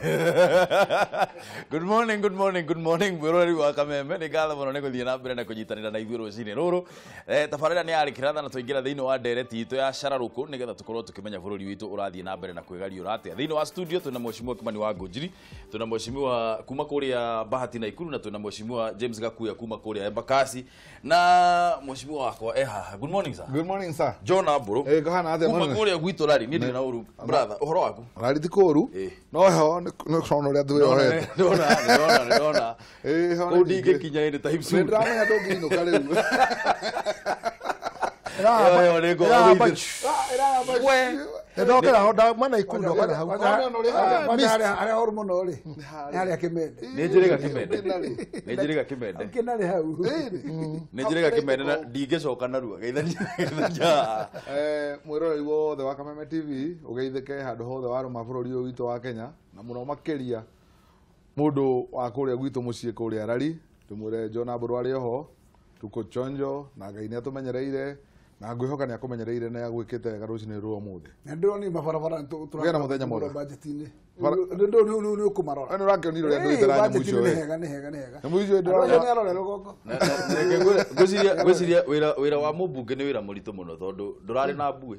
Good morning, good morning, good morning. Mwiroreri wa Kameme, nĩ ngatho mũno nĩ gũthiĩ na mbere na kũnyitanĩra na ithuĩ rũcinĩ rũrũ. Tabarĩra nĩ yarĩ kĩratha na twaingĩra thĩinĩ wa ndereti itũ ya cararũkũ nĩgetha tũkorwo tũkĩmenya bũrũri witũ ũrathiĩ na mbere na kwĩgariũra atĩa. Thĩinĩ wa studio twĩna Mheshimiwa Kimani wa Ngũnjiri, twĩna Mheshimiwa kuma kũrĩa Bahati Naikuru na twĩna Mheshimiwa James Gakuya kuma kũrĩa Embakasi na Mheshimiwa wakwa e haha. Good morning, sir. Good morning, sir. John Ambũrũ. Kũhana atĩa Kuma mũnene? kũrĩa gwitũ rari niĩ ndirĩ na ũru. Brother, ũhoro waku? Rari ti kũru. No heho nĩ kũrona ũrĩa twĩyohete. Ndona, ndona, ndona. Heho Kũu ndingĩkinya any time Nĩ soon. ndĩramenya ndũngĩinũka rĩu. Ĩyo nĩ ngũgũithia. Ndokera ho ndauma Naikuru ndokera hau. Kwanza harĩa horu mũno rĩ, nĩ harĩa Kĩmende. Nĩ njĩrĩga Kĩmende. Nĩ njĩrĩga Kĩmende. Kĩnarĩ hau. Nĩ njĩrĩga Kĩmende na ndingĩcoka narua. Geithania geithania. Mwĩroreri wothe wa Kameme TV ũgeithĩke handũ hothe warũma bũrũri ũyũ witũ wa Kenya na mũno makĩria mũndũ wa kũrĩa gwitũ mũciĩ kũrĩa Rari, ndĩmwĩre John Ambũrũ arĩ oho, tuko chonjo na Ngai nĩ atũmenyereire na ngwĩhoka nĩ akũmenyereire na agwĩkĩte wega rũcinĩ rwa ũmũthĩ. Na ndĩronire mabarabara Ũgĩe na mũthenya mwega. Budget-inĩ. Bara- Nĩ ũkũmarora. Nĩ ũrakĩonire ũrĩa ndũĩte na nyamũ icio Nĩ we. hega, nĩ hega, nĩ hega. Nyamũ icio Andũ acio ndĩrona nĩ arore rũgongo. Ngwĩciria wĩra wa mũmbunge nĩ wĩra mũritũ mũno tondũ ndũrarĩ na mbuĩ.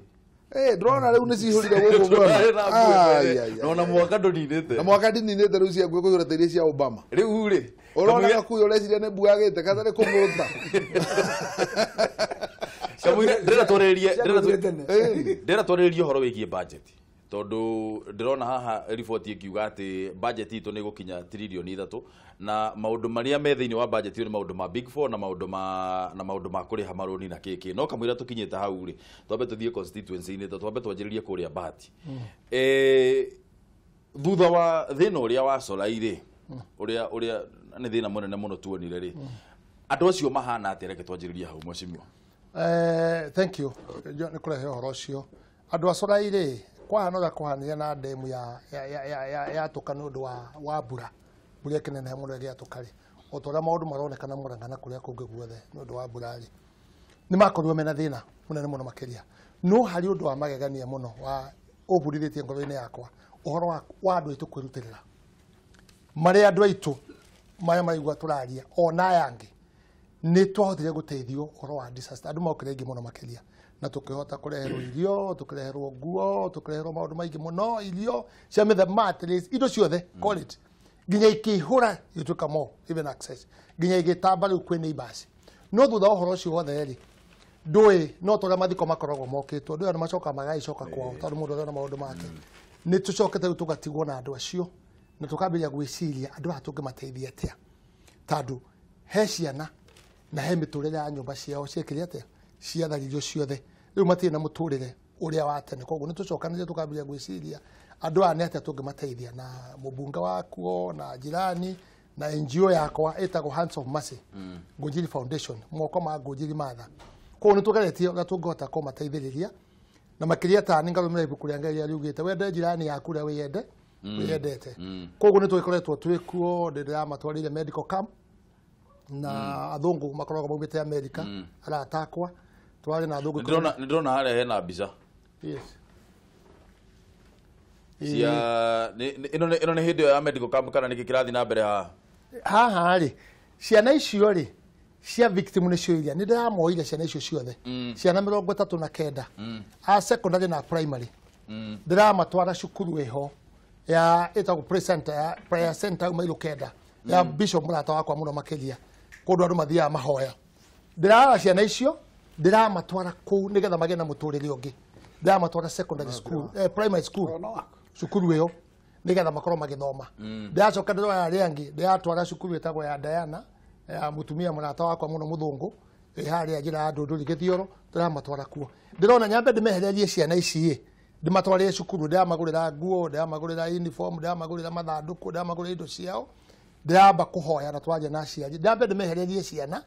Ndĩrona rĩu nĩ cihũrire gũkũ Ndũrarĩ bwana. na mbuĩ Ai, mbere. ai, Na ai. ona mwaka ndũninĩte. Na mwaka ndininĩte rĩu cia ngũĩ kũihũra ta iria cia Obama. Rĩu rĩ. Ũrona gakuyu ũreciria nĩ mbua agĩte katarĩ kũmũrũta. Kamũira ndĩrenda twarĩrĩrie Ciagũthire tene. ndĩrenda twarĩrĩrie ũhoro wĩgiĩ budget tondũ ndĩrona haha riboti ĩkiuga atĩ budget itũ nĩ ĩgũkinya 3 trillion na maũndũ marĩa me thĩinĩ wa budget ĩyo nĩ maũndũ ma big four na maũndũ ma kũrĩha marũni na kĩkĩ. No kamũira tũkinyĩte hau rĩ, twambe tũthiĩ constituency-inĩ, to twambe twanjĩrĩrie kũrĩa Bahati. Thutha wa thĩna ũrĩa wa Solai rĩ, ũrĩa nĩ thĩna mũnene mũno tuonire rĩ, andũ acio mahana atĩa? Reke twanjĩrĩrie hau, mheshimiwa. Thank you. Nĩ kũrehe ũhoro ũcio. Andũ a Solai rĩ, kwahana ũrĩa kũhanire na ndemu ya yatũka nĩ ũndũ wa mbura. Mbura ĩkĩneneha mũno ĩgĩatũka rĩ. O ta ũrĩa maũndũ maronekana Murang'a na kũrĩa kũngĩ guothe nĩ ũndũ wa mbura rĩ. Nĩ makorirwo mena thĩna mũnene mũno makĩria. No harĩ ũndũ wa magegania mũno wa ũmburithĩtie ngoro-inĩ yakwa, ũhoro wa andũ aitũ kwĩrutĩrĩra. Marĩa andũ aitũ marĩa maraigua tũraria ona aya angĩ nĩ twahotire gũteithio ũhoro wa disaster. Andũ mokire aingĩ mũno makĩria na tũkĩhota kũreherwo irio, tũkĩreherwo nguo, tũkĩreherwo maũndũ maingĩ mũno, irio cia mĩthemba, mattress, indo ciothe, call it, nginya ikĩihũra igĩtuĩka more even access nginya igĩtamba rĩu kwĩ neighbors. No thutha wa ũhoro ũcio wothe rĩ, ndũĩ no ta ũrĩa mathiko makoragwo mokĩtwo, ndũĩ andũ macokaga magagĩcoka kwao tondũ mũndũ arona maũndũ make. Nĩ tũcokete rĩu tũgatigwo na andũ acio na tũkambĩrĩria gwĩciria andũ aya tũngĩmateithia atĩa, tondũ he ciana na he mĩtũrĩre ya nyũmba ciao ciekire atĩa, ciatharirio ciothe, rĩu matirĩ na mũtũrĩre ũrĩa wa tene. Koguo nĩ tũcokanĩrĩrie tũkambĩrĩria gwĩciria andũ aya nĩ atĩa tũngĩmateithia, na mũmbunge wakuo na jirani na NGO yakwa ĩtagwo Hands of Mercy Ngũnjiri Foundation, moko ma Ngũnjiri Matha. Koguo nĩ tũgeretie ũrĩa tũngĩhota kũmateithĩrĩria na makĩria ta nĩ ngarũmĩrĩra ibuku rĩa Ngai rĩrĩa riugĩte wende jirani yaku ũrĩa wĩyendete. Koguo nĩ tũgĩkoretwo twĩ kuo, ndĩramatwarĩire medical camp na athũngũ makoragwo maumĩte America, arata akwa, twarĩ na athũngũ. Nĩ ndĩrona harĩa hena mbica Yes. cia ĩno nĩ hĩndĩ ĩyo ya medical camp kana nĩkĩ kĩrathiĩ na mbere haha? Haha rĩ, ciana icio rĩ cia victim nĩcio iria nĩ ndĩramoire ciana icio ciothe, ciana 39 a secondary na primary, ndĩramatwara cukuru ĩho ya ĩtagwo prayer center, ya prayer center mairo 9 ya bishop mũrata wakwa mũno makĩria, kũndũ andũ mathiaga mahoya. Ndĩrara ciana icio ndĩramatwara kũu nĩgetha magĩe na mũtũrĩre ũngĩ. Ndĩramatwara secondary school, primary school, cukuru ĩyo nĩgetha makorwo magĩthoma. Ndĩracoka ndĩroya arĩa angĩ ndĩratwara cukuru ĩtagwo ya Diana ya mũtumia mũrata wakwa mũno mũthũngũ ĩ harĩa njĩra ya Ndũndũri Gĩthioro, ndĩramatwara kuo. Ndĩrona nyambe ndĩmehererie ciana ici ĩ ndĩmatwarĩre cukuru, ndĩramagũrĩra nguo, ndĩramagũrĩra uniform, ndĩramagũrĩra mathandũkũ, ndĩramagũrĩra indo ciao, ndĩramba kũhoya na twaria na aciari, ndĩrambe ndĩmehererie ciana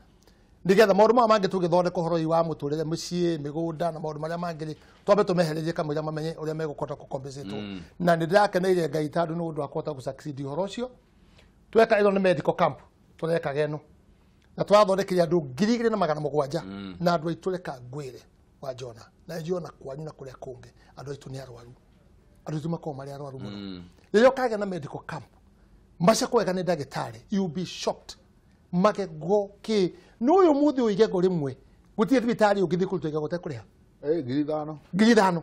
nĩgetha maũndũ maya mangĩ tũgĩthondeka ũhoro ũyũ wa mũtũrĩre, mũciĩ, mĩgũnda na maũndũ marĩa mangĩ rĩ, twambe tũmehererie kamũira mamenye ũrĩa megũkota kũ-compensate. Na nĩ ndĩrakeneire Ngai tondũ nĩ ũndũ wa kũhota gũ-succeed ũhoro ũcio tweka. Ĩno nĩ medical camp tũrekaga ĩno na tũrathondekire andũ 2700. Na andũ aitũ, reka ngwĩre wa Jona na Jona kwanyu na kũrĩa kũngĩ, andũ aitũ nĩ arwaru. Andũ aitũ makoragwo marĩ arwaru mũno. Rĩrĩa ũkagĩa na medical camp, macakwo wega nĩ ndagĩtarĩ, you be shocked. Magego kĩ nĩ ũyũ mũthĩ ũyũ igego rĩmwe gũtirĩ thibitarĩ ũngĩthiĩ kũrutwo igego ũtekũrĩha. 5,000. 5,000.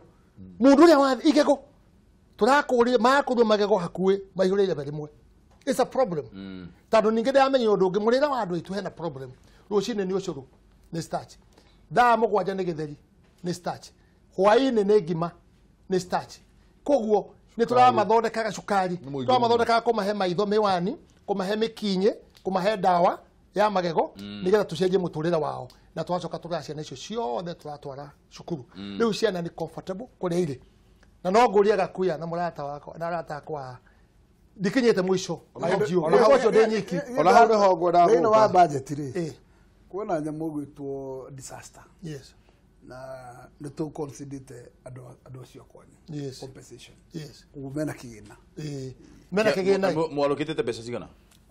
Mũndũ ũrĩa wa igego tũrakũrire makũrwo magego hakuhĩ maihũrĩire irebe rĩmwe. It's a problem. Tondũ ningĩ ndĩramenya ũndũ ũngĩ, mũrĩre wa andũ aitũ hena problem. Rũcinĩ nĩ ũcũrũ, nĩ starch. 7:00 nĩ gĩtheri, nĩ starch. Hwaĩ-inĩ nĩ ngima, nĩ starch. Koguo nĩ tũramathondekaga cukari, tũramathondekaga kũmahe maitho mĩwani, kũmahe mĩkinyĩ, kũmahe ndawa ya magego, nĩgetha tũcenjie mũtũrĩre wao. Na tũgacoka tũgaya ciana icio ciothe tũratwara cukuru. Rĩu ciana nĩ comfortable kũrĩa irĩ. Na no ngũrie gakuya na mũrata wakwa, na arata akwa ndikinyĩte mũico. Ũcio ndĩ nyiki. Ona hau nĩho ngwendaga Thĩinĩ wa gũka. budget rĩ, kwĩna nyamũ ĩgwĩtwo disaster. Yes. Na nĩ tũ considerate andũ acio kwanyu. Yes. Compensation. Yes. Koguo mena kĩgĩna. Mena kĩgĩna. Mwalokĩtĩte mbeca cigana?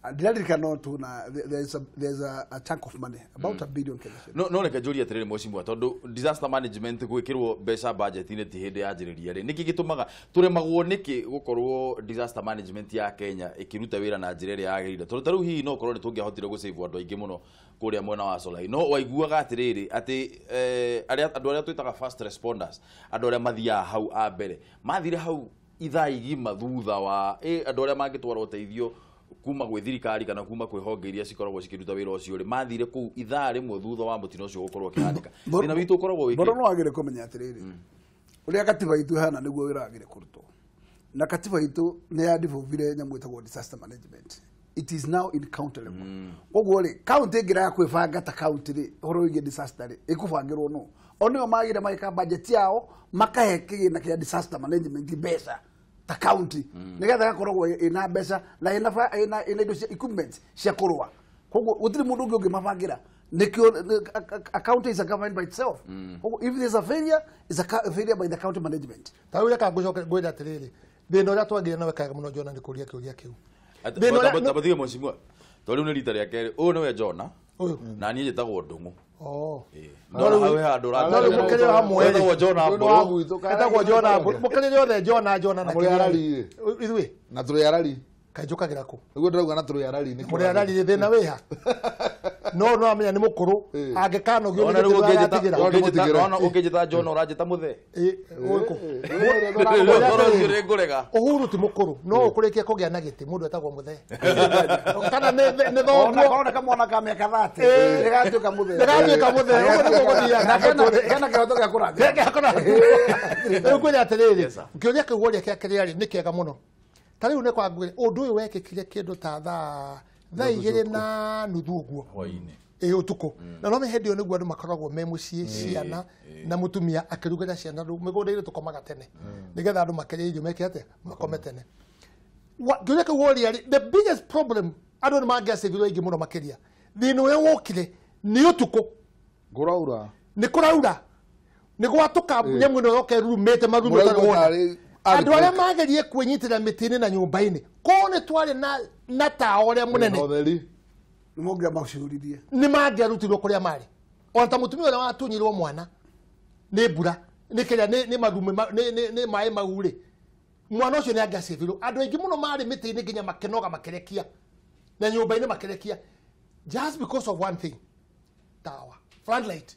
Ndĩraririkana tu na there's a chunk of money, about $1 billion Kenya shillings. No reke njũrie atĩrĩrĩ mheshimiwa, tondũ disaster management gwĩkĩrwo mbeca budget-inĩ ti hĩndĩ yanjĩrĩria rĩ, nĩkĩ gĩtũmaga tũremagwo nĩkĩ gũkorwo disaster management ya Kenya ĩkĩruta wĩra na njĩra ĩrĩa yagĩrĩire? Tondũ ta rĩu hihi no ũkorwo nĩ tũngĩahotire gũsave andũ aingĩ mũno kũrĩa mwena wa Solai, no waiguaga atĩrĩrĩ atĩ andũ arĩa twĩtaga first responders, andũ arĩa mathiaga hau a mbere, mathire hau ithaa igima thutha wa andũ arĩa mangĩtwara ũteithio kuma gwĩ thirikari kana kuma kwĩ honge iria cikoragwo cikĩruta wĩra ũcio rĩ, mathire kũu ithaa rĩmwe thutha wa mũtino ũcio gũkorwo ũkĩhanĩka. Thĩna witũ ũkoragwo wĩ Mboro kĩ? no wagĩrĩire kũmenya atĩrĩrĩ, ũrĩa katiba itũ ĩhana nĩguo wĩra wagĩrĩire kũrutwo. Na katiba itũ nĩ ya devolvire nyamũ ĩtagwo disaster management. It is now in county level. Koguo rĩ, county ĩngĩrega kwĩbanga ta county rĩ, ũhoro wĩgiĩ disaster rĩ, ĩkũbangĩrwo nũ? O nĩo magĩrĩire magĩka budget yao, makahe kĩgĩna kĩa disaster management mbeca ta county, nĩgetha ĩgakoragwo ĩna mbeca na ĩna indo cia equipment cia kũrũa. Koguo gũtirĩ mũndũ ũngĩ ũngĩmabangĩra. Nĩkĩo a county is a government by itself. Koguo if there's a failure, it's a failure by the county management. Ta rĩu reka ngũcoke ngwĩre atĩrĩrĩ, thĩna ũrĩa twagĩire nawe kaega mũno Jona nĩ kũria kĩũria kĩu. Thĩna ũrĩa Tabatige mheshimiwa, tondũ rĩu nĩ rita rĩa kerĩ, ũyũ nĩwe Jona Ũyũ. na niĩ njĩtagwo Ndũng'ũ. No No hau he handũ no rĩu mũkĩrĩ o hamwe rĩ. Wetagwo Jona Ũyũ nĩ wa Mbũrũ. gwitũ, kana Etagwo Jona Mbũrũ. Mũkĩrĩ othe Jona, Jona na Na mũrĩ kĩrĩa. arari rĩ. Ithuĩ. Na tũrĩ arari. Kaĩ njũkagĩra kũ? Nĩguo ndĩrauga na tũrĩ arari nĩkĩo. Mũrĩ arari rĩ, thĩna wĩha? No no amenya nĩ mũkũrũ, angĩkanogio nĩ Ona rĩu gĩtĩ aratigĩra. ona ũngĩnjĩta Jona ũranjĩta mũthee. Ũyũ kũ? Ũhoro ũcio nĩ ngũrega. Uhuru ti mũkũrũ, no ũkũrĩkie kũgĩa na gĩtĩ mũndũ etagwo mũthee. Kana nĩ thoguo. Ona kamwana ka mĩaka 30 nĩgatuĩka mũthee. Nĩgatuĩka mũthee, ũguo nĩguo gũthiaga. Na kena kĩhoto gĩa kũrathima. Gĩa kũrathima. Rĩu ngwĩre atĩrĩrĩ, Yes, sir. kĩũria kĩu woria kĩa kĩrĩa rĩ, nĩ kĩega mũno. Ta rĩu nĩ kwa ngwĩre, ũndũ ũyũ wekĩkire kĩndũ ta 2:30 ũguo. Hwaĩ-inĩ. Ũtukũ. Na no hĩndĩ ĩyo nĩguo andũ makoragwo me mũciĩ, ciana na mũtumia akĩrugĩra ciana, rĩu mĩgũnda-inĩ tũkomaga tene. Nĩgetha andũ makĩrĩa irio meke atĩa? Makome tene. Kĩũria kĩu woria rĩ, the biggest problem andũ nĩ mangĩacevirwo aingĩ mũno makĩria. Thĩna ũrĩa wokire nĩ ũtukũ. Kũraura. Nĩ kũraura. Nĩ gwatũka nyamũ ĩno yoka ĩrurumĩte marume Mũraigua ũtarĩ wona. tarĩ Andũ arĩa magerie kwĩnyitĩrĩra mĩtĩ-inĩ na nyũmba-inĩ, korwo nĩ twarĩ na tawa ũrĩa mũnene. Ũtheri. Nĩ mũngĩamacuririe. Nĩ mangĩarutirwo kũrĩa marĩ. Ona ta mũtumia ũrĩa watunyirwo mwana nĩ mbura, nĩ kĩrĩa, nĩ marume nĩ maĩ mau rĩ, mwana ũcio nĩ angĩacevirwo. Andũ aingĩ mũno marĩ mĩtĩ-inĩ nginya makĩnoga makĩrekia, na nyũmba-inĩ makĩrekia, just because of one thing, tawa, floodlight.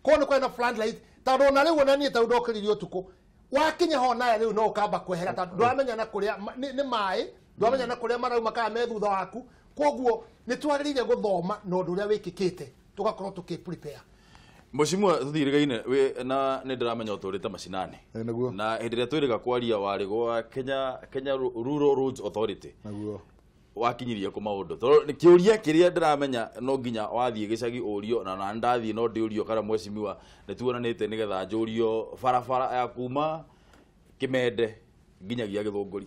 Korwo nĩ kwarĩ na floodlight, tondũ ona rĩu ona niĩ ta rĩu ndokĩririe ũtukũ, wakinya ho nawe rĩu no ũkamba kwehera, tondũ ndũramenya na kũrĩa nĩ maĩ, ndũramenya na kũrĩa marauma kana me thutha waku. Koguo nĩ twagĩrĩire gũthoma na ũndũ ũrĩa wĩkĩkĩte, tũgakorwo tũkĩ prepare. Mheshimiwa, tũthiĩ we na nĩ ndĩramenya ũtũrĩte macinani. Nĩguo. Na hĩndĩ ĩrĩa twĩrĩga kwaria warĩ gwa Kenya Rural Roads Authority. Nĩguo. Wakinyirie kũ maũndũ? Tondũ nĩ kĩũria kĩrĩa ndĩramenya no nginya wathiĩ gĩcagi ũrio, na ndathiĩ no ndĩũrio kana mheshimiwa nĩ tuonanĩte nĩgetha njũrio barabara ya kuma Kĩmende nginyagia Gĩthũngũri.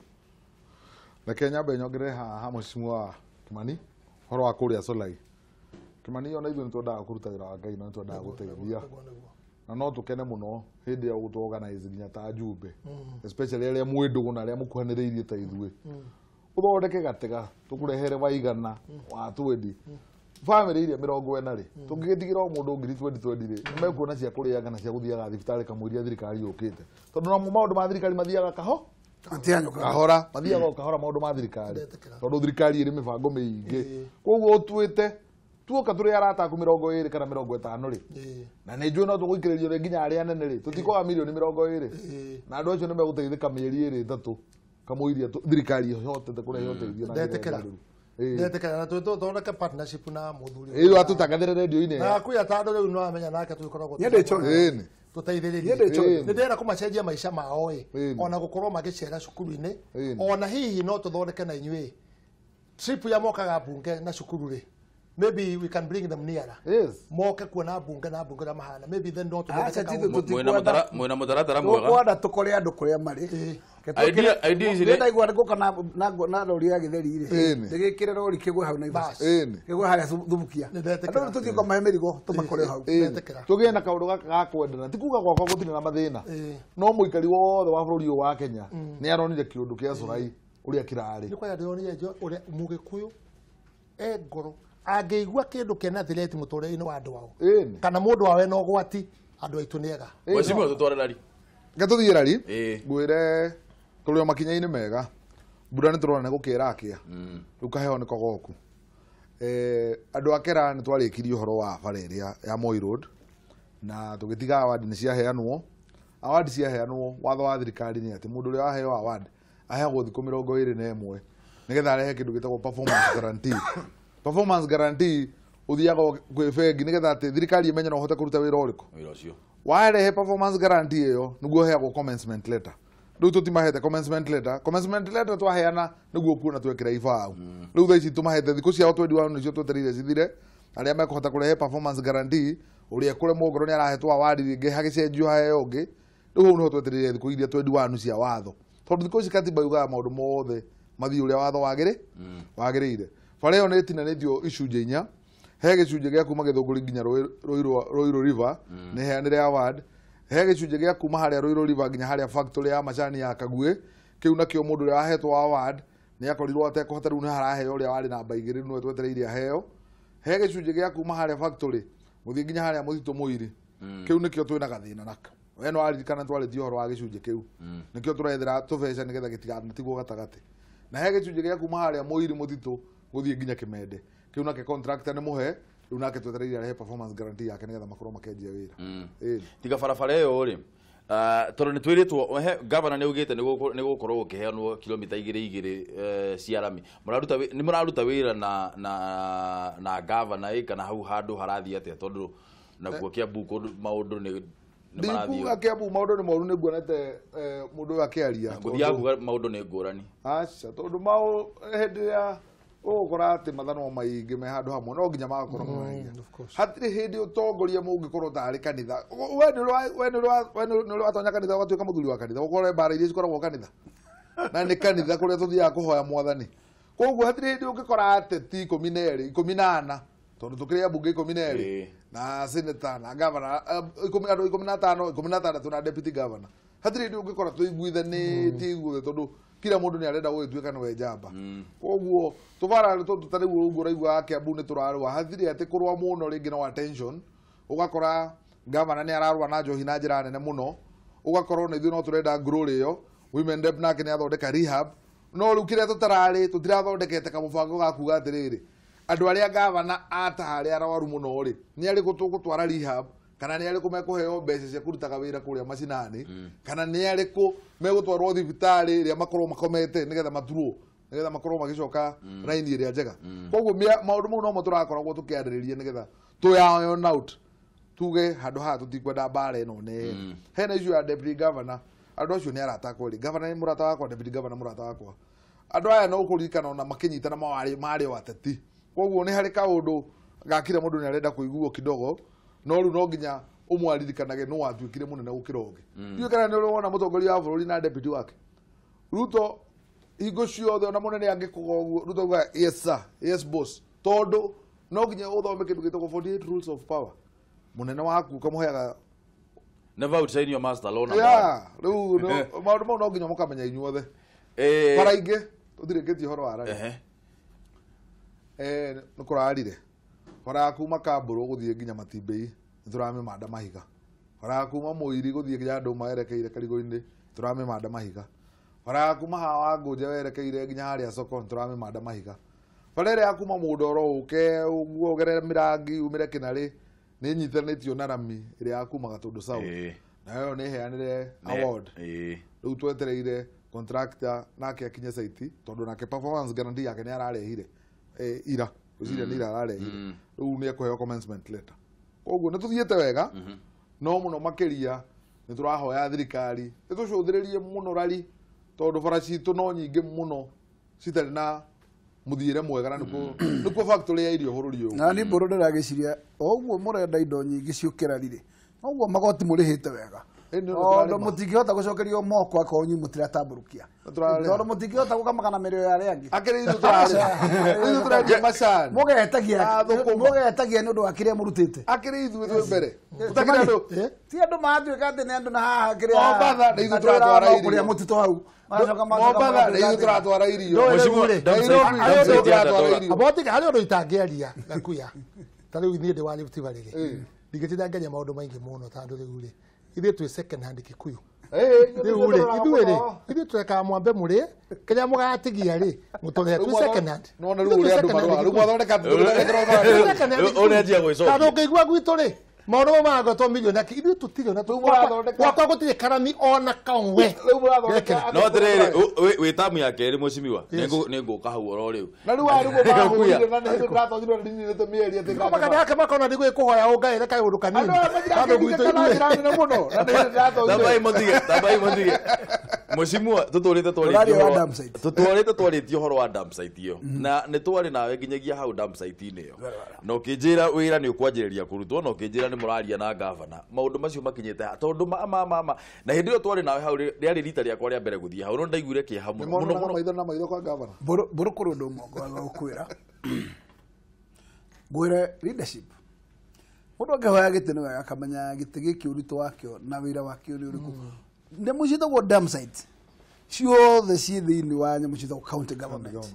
Reke nyambe nyongerere haha mheshimiwa Kimani ũhoro wa kũrĩa Solai. Kimani ona ithuĩ nĩ twendaga kũruta wĩra wa Ngai na nĩ twendaga gũteithia. Na no tũkene mũno hĩndĩ ya gũtũ organize nginya ta njumbe, especially arĩa mwĩ ndũgũ na arĩa mũkuhanĩrĩirie ta ithuĩ. Ũthondeke gatega tũkũrehere waigana wa 20. Family iria 40 rĩ, tũngĩgĩtigĩra o mũndũ ngiri 20 rĩ, nĩmekuona cia kũrĩaga na cia gũthiaga thibitarĩ kamũiria thirikari yũkĩte. Tondũ namo maũndũ ma thirikari mathiaga kaho Matihanyũkaga. Kahora mathiaga o kahora maũndũ ma thirikari, Ndetĩkĩra. tondũ thirikari ĩrĩ mĩbango mĩingĩ. Koguo ũtuĩte tuoka tũrĩ arata aku 20 kana 50 rĩ, na nĩ njũĩ no tũgũikĩrĩrio rĩ nginya arĩa anene rĩ, tũtikwaga mirioni 20, na andũ acio nĩ megũteithĩka mĩeri 2 3 kamũiria thirikari ĩhotete kũrehe ũteithio na njĩra Ndetĩkĩra. njagĩrĩru. Ĩĩ. Ndetĩkĩra na tũthondeke partnership na mũthuri. Ĩĩ, atũtangathĩre redio-inĩ. Na kuya tandũ rĩu no amenya nake tũgĩkoragwo Niĩ ndĩ chonjo. Ĩĩ. Tũteithĩrĩrie. Niĩ ndĩ chonjo. Nĩ ndĩrenda kũmacenjia maica mao ĩ, Ĩĩ. ona gũkorwo magĩcera cukuru-inĩ, Ĩĩ. ona hihi no tũthondeke na inyuĩ trip ya mokaga mbunge na cukuru rĩ, maybe we can bring them nearer, Yes. moke kuona mbunge na mbunge ũrĩa mahana, maybe then no tũthondeke Aca, kaũndũ. titũ Mwĩna mwĩna mũtaratara mwega. Tũkwenda tũkore andũ kũrĩa marĩ. Idea ici nĩ- Ndaigua ngũka na rori ya gĩtheri rĩ, Ĩni. ndĩgĩkĩre rori kĩgwe hau Naivasha, Bas. Ĩni. kĩgwe harĩa Thubukia. Nĩ ndetĩkĩra. Andũ tũthiĩ kũmahe mĩrigo tũmakore hau. Ĩĩ. Ndetĩkĩra. Tũgĩe na kaũndũ gaka ga kwendana, ti kuga gwakwa gũtirĩ na mathĩna, Ĩĩ. no mũikari wothe wa bũrũri ũyũ wa Kenya nĩ aronire kĩũndũ kĩa Curai ũrĩa kĩrarĩ. Nĩ kwaya ndĩronire njo ũrĩa mũgĩkũyũ e ngoro angĩigua kĩndũ kĩna thireti mũtũrĩre-inĩ wa andũ ao, Ĩni. kana mũndũ wawe na ũgwati, andũ aitũ nĩ ega. Mheshimiwa, tũtware rari. Reke tũthiĩ rari. Ĩĩ. Ngwĩre tũrĩ o makinya-inĩ mega, mbura nĩ tũrona nĩ gũkĩra akĩa, rĩu kaheo nĩko goku. Andũ a Kera nĩ twarĩkirie ũhoro wa bara ĩrĩa ya Moi Road na tũgĩtiga award nĩ ciaheanwo. Award ciaheanwo, watho wa thirikari nĩ atĩ mũndũ ũrĩa waheo award aheagwo thikũ 21 nĩgetha arehe kĩndũ gĩtagwo performance guarantee. Performance guarantee ũthiaga kwĩ bengi nĩgetha atĩ thirikari ĩmenye no ũhote kũruta wĩra ũrĩkũ. Wĩra ũcio. Warehe performance guarantee ĩyo nĩguo ũheagwo commencement letter. Rĩu tũtimahete commencement letter. Commencement letter twaheana nĩguo kuona twekĩra ibaũ. Rĩu thaa ici tũmahete thikũ ciao 21 nĩcio twetereire cithire, arĩa mekũhota kũrehe performance guarantee. Ũrĩa ekũremwo ngoro nĩ arahetwo award rĩngĩ hagĩcenjio haheo ũngĩ. Rĩu hau nĩho twetereire thikũ iria 21 cia watho, tondũ thikũ ici katiba yugaga maũndũ mothe mathiĩ ũrĩa watho wagĩrĩire. Bara ĩyo nĩ ĩtinanĩtio icunjĩ inya. He gĩcunjĩ gĩa kuma Gĩthũngũri nginya Ruiru River, nĩ heanĩre award. He gĩcunjĩ gĩa kuma harĩa Ruiru River nginya harĩa factory ya macani ya Kaguĩ, kĩu nakĩo mũndũ ũrĩa wahetwo award nĩ akorirwo atekũhota, rĩu nĩ haraheo ũrĩa warĩ namba 2, rĩu nĩwe twetereire aheo. He gĩcunjĩ gĩa kuma harĩa factory gũthiĩ nginya harĩa mũtitũ Mũiri, kĩu nĩkĩo twĩna gathĩna nako. We no waririkana twarĩtie ũhoro wa gĩcunjĩ kĩu, nĩkĩo tũrethera tũbeca nĩgetha gĩtiganatigwo gatagatĩ. Na he gĩcunjĩ gĩa kuma harĩa Mũiri mũtitũ gũthiĩ nginya Kĩmende, kĩu nake contractor nĩ mũhe, rĩu nake twetereire arehe performance guarantee yake nĩgetha makorwo makĩanjia wĩra. Ĩĩ. Tiga barabara ĩyo rĩ, tondũ nĩ twĩrĩtwo he gavana nĩ augĩte nĩ gũkorwo gũkĩheanwo kilomita 2 2 cia rami. Mũraruta nĩ mũraruta wĩra na gavana ĩ kana hau handũ harathiĩ atĩa, tondũ nakuo Kiambu kũndũ maũndũ nĩ Ndikuga marathiĩ. Kiambu maũndũ nĩ moru, nĩ nguonete mũndũ ũyũ akĩaria. Gũthiaga kuga maũndũ nĩ ngũrani. Aca, tondũ maũ hĩndĩ ĩrĩa ũgũkora atĩ mathanwa maingĩ me handũ hamwe no nginya magakorwo maragia. Of course. Hatirĩ hĩndĩ ũtongoria mũngĩkorwo tarĩ kanitha. We nĩ ũrĩ watonya kanitha ũgatuĩka mũthuri wa kanitha, ũkore mbara iria cikoragwo kanitha na nĩ kanitha kũrĩa tũthiaga kũhoya mwathani. Koguo hatirĩ hĩndĩ ũngĩkora ateti 12, 14, tondũ tũkĩrĩ ambunge 12 na senator na governor, andũ 15, 16 na deputy governor. Hatirĩ hĩndĩ ũngĩkora tũiguithanĩtie ithuothe, tondũ kila mũndũ nĩ arenda gũgĩtuĩka nĩwe njamba. Koguo tũbara tũtũ ta rĩu ũguo ũraigua Kiambu nĩ tũrarũa, hatirĩ atĩ kũrũa mũno rĩngĩ no attention. Ũgakora gavana nĩ ararũa na njohi na njĩra nene mũno, ũgakorwo na ithuĩ no tũrenda glory ĩyo. Women rep nake nĩ athondeka rehab, no rĩu kĩrĩa tũtararĩ tũtirathondekete kamũbango ga kuga atĩrĩrĩ, andũ arĩa gavana ataha arĩa arwaru mũno rĩ, nĩ arĩkũ tũgũtwara rehab, kana nĩ arĩkũ mekũheo mbeca cia kũrutaga wĩra kũrĩa macinani, kana nĩ arĩkũ megũtwarwo thibitarĩ ĩrĩa makorwo makomete nĩgetha maturwo, nĩgetha makorwo magĩcoka raini ĩrĩa njega. Koguo maũndũ mau nomo tũrakoragwo tũkĩarĩrĩria nĩgetha tũ iron out, tuge handũ haha tũtikwenda mbara ĩno nene. Hena issue ya deputy governor, andũ acio nĩ arata akwa rĩ, governor nĩ mũrata wakwa, deputy governor mũrata wakwa. Andũ aya no kũririkana ona makĩnyitana marĩ o ateti. Koguo nĩ harĩ kaũndũ gakira mũndũ nĩ arenda kũiguo kidogo, no rĩu no nginya ũmwaririkanage nũ watuĩkire mũnene gũkĩra ũngĩ. Ndiũĩ kana nĩ ũrĩ wona mũtongoria wa bũrũri na deputy wake Ruto hingo ciothe ona mũnene angĩkũga ũguo, Ruto augaga yes sir, yes boss, tondũ no nginya ũthome kĩndũ gĩtagwo 48 rules of power. Mũnene waku ũkamũheaga Never outshine your master, law number one. Yeah, rĩu maũndũ mau no nginya mũkamenya inyuothe. Bara ingĩ tũtirĩkĩtie ũhoro wa rari. Nĩ kũrarire bara ya kuma Kambũrũ gũthiĩ nginya Matimbei nĩ tũramĩmanda mahiga. Bara ya kuma Mũiri gũthiĩ nginya Ndũma yerekeire Karigũ-inĩ tũramĩmanda mahiga. Bara ya kuma haha wa Ngũnja werekeire nginya harĩa soko nĩ tũramĩmanda mahiga. Bara ĩrĩa ya kuma Mũndoro ũke ũguo ũgerere Mĩrangi umĩre Kĩnarĩ nĩ ĩnyitanĩtio na rami ĩrĩa ya kuma Gatũndũ South. Nayo nĩ ĩheanire award. Rĩu twetereire contractor nake akinye site tondũ nake performance guarantee yake nĩ ararehire ira ngwĩciria nĩ ira ararehire. Rĩu nĩ ekũheo commencement letter. Koguo nĩ tũthiĩte wega no mũno makĩria nĩ tũrahoya thirikari ĩtũcũthĩrĩrie mũno rari tondũ bara citũ no nyingĩ mũno citarĩ na mũthiĩre mwega na nĩkuo factory ya irio bũrũri ũyũ. Na niĩ mbũrũ ndĩragĩciria o ũguo mũrenda indo nyingĩ ciũke rari rĩ noguo magoti mũrĩhĩte wega tondũ mũtingĩhota gũcokerio moko akorwo inyuĩ mũtiratambũrũkia tondũ mũtingĩhota gũkamaga na mĩrĩo ya arĩa angĩ. Akĩrĩ ithuĩ tũrarĩa ithuĩ tũrendia macani mũgetagia nĩ ũndũ wa kĩrĩa mũrutĩte. Akĩrĩ ithuĩ twĩ mbere ũtakĩrĩ andũ ti andũ maratuĩka atĩ nĩ andũ na haha kĩrĩa Mombatha nĩ ithuĩ tũratwara irio kũrĩa mũtitũ hau Mombatha nĩ ithuĩ tũratwara irio Nairobi nĩ ithuĩ tũratwara irio. Abotiga harĩ ũndũ itangĩaria Gakuya ta rĩu niĩ ndĩ wa Rift Valley rĩ ndingĩtinda ngĩaria maũndũ maingĩ mũno tondũ rĩu rĩ ithuĩ twĩ second hand Kikuyu. Rĩu rĩ ithuĩ rĩ ithuĩ twekaga mwambe mũrĩe kĩrĩa mũgatigia rĩ mũtũrĩhe twĩ second hand. Nĩwona rĩu ũrĩa andũ marũa rĩu mwathondeka ũrĩa gwĩcokia tondũ ũngĩigua gwitũ rĩ maũndũ mau maragwetwo milioni akĩ ithuĩ tũtirĩ ona gwakwa gũtirĩ karami ona kamwe. No atĩrĩrĩ wĩ tamu ya kerĩ mũcimiwa nĩ ngũka hau oro rĩu na rĩu arĩ ũguo marahũrire na nĩ hĩndĩ ndĩratonyirwo ndinĩte mĩeri atĩ Magana yake makona ndigũkũhoya ũngaĩre kaũndũ kanini andũ aya matirangĩririkana mũno na nĩ hĩndĩ ndĩratonyire. Tambai mũtige tambai mũtige mũcimua tũtũrĩte twarĩtie ũhoro wa dump site ĩyo na nĩ twarĩ nawe nginyagia hau dump site-inĩ ĩyo na ũkĩnjĩra wĩra nĩ ũkwanjĩrĩria kũrutwo na ũkĩnjĩra nĩ mũraria na gavana maũndũ macio makinyĩte ha tondũ ma na hĩndĩ ĩyo twarĩ nawe hau rĩarĩ rita rĩakwa rĩa mbere gũthiĩ hau no ndaiguire kĩeha mũno mũno mũno maitho na maitho kwa gavana. Mbũrũ kũrĩ ũndũ ũmwe ngwaga gũkwĩra ngwĩre leadership mũndũ angĩhoya gĩtĩ nĩ wega akamenya gĩtĩ gĩkĩ ũritũ wakĩo na wĩra wakĩo nĩ ũrĩkũ. Nyamũ ciĩtagwo dump site ciothe ciĩ thĩinĩ wa nyamũ ciĩtagwo county government.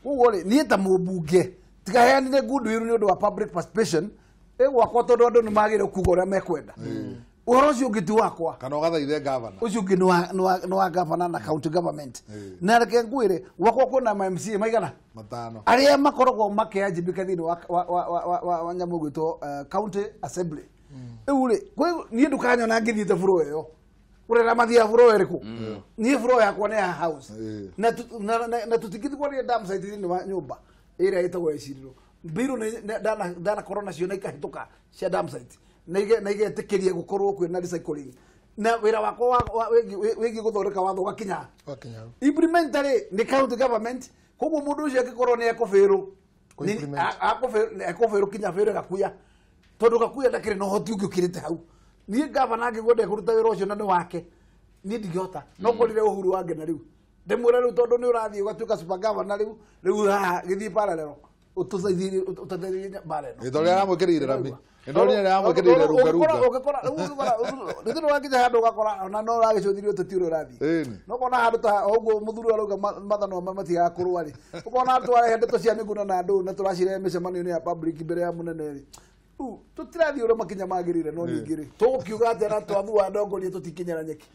Koguo rĩ niĩ ta mũmbunge tigaheanire goodwill nĩ ũndũ wa public participation ĩgwakwa tondũ andũ nĩ magĩrĩirwo kuga ũrĩa mekwenda. Ũhoro ũcio ũngĩ ti wakwa kana ũgathaithe gavana ũcio ũngĩ nĩ wa gavana na county government. Na reke ngwĩre gwakwa kwĩna ma MCA maigana matano arĩa makoragwo makĩanjibĩka thĩinĩ wa nyamũ ĩgwĩtwo county assembly. Rĩu rĩ niĩ ndũkanyona ngĩthiĩte bũrũri ĩyo ũrera mathiaga bũrũri ĩrĩkũ niĩ bũrũri yakwa nĩ ya house na tũtingĩthiĩ kwaria dump site thĩinĩ wa nyũmba ĩrĩa ĩtagwo ĩcirĩro mbirũ nĩ ndanakorwo nacio na ikahĩtũka cia dump site na igetĩkĩria gũkorwo kwĩna recycling na wĩra wakwa wĩgiĩ gũthondeka watho ũgakinya implement rĩ nĩ county government. Koguo mũndũ ũcio angĩkorwo nĩ ekũbĩrwo ekũbĩrwo kinya bĩrwo Gakuya tondũ Gakuya ndakĩrĩ na ũhoti ũngĩ ũkĩrĩte hau. Niĩ gavana angĩgwo ndekũruta wĩra ũcio na nĩ wake niĩ ndingĩhota no ngorire Uhuru wangena rĩu ndĩmwĩre rĩu tondũ nĩ ũrathiĩ ũgatuĩka super governor rĩu rĩu haha gĩthiĩ parallel ũtũteithĩrĩrie mbara ĩno. Ĩndorĩa aramwĩkĩrĩire rami ĩndorĩa aramwĩkĩrĩire rungarunga ũngĩkora rĩu wakinya handũ ũgakora ona no ũragĩcũthĩrĩrio ũteti ũrĩa ũrathiĩ no ũkona handũ ta ũguo mũthuri arauga mathanwa matigaga kũrũa rĩ ũkona handũ twarehe ndeto cia mĩgũnda na andũ na tũracirehe mĩcemanio-inĩ ya public mbere ya mũnene rĩ tũtirathiĩ ũrĩa makinya magĩrĩire no ningĩ rĩ tũgũkiuga atĩa na twathua ndongoria tũtikinyĩra nyeki.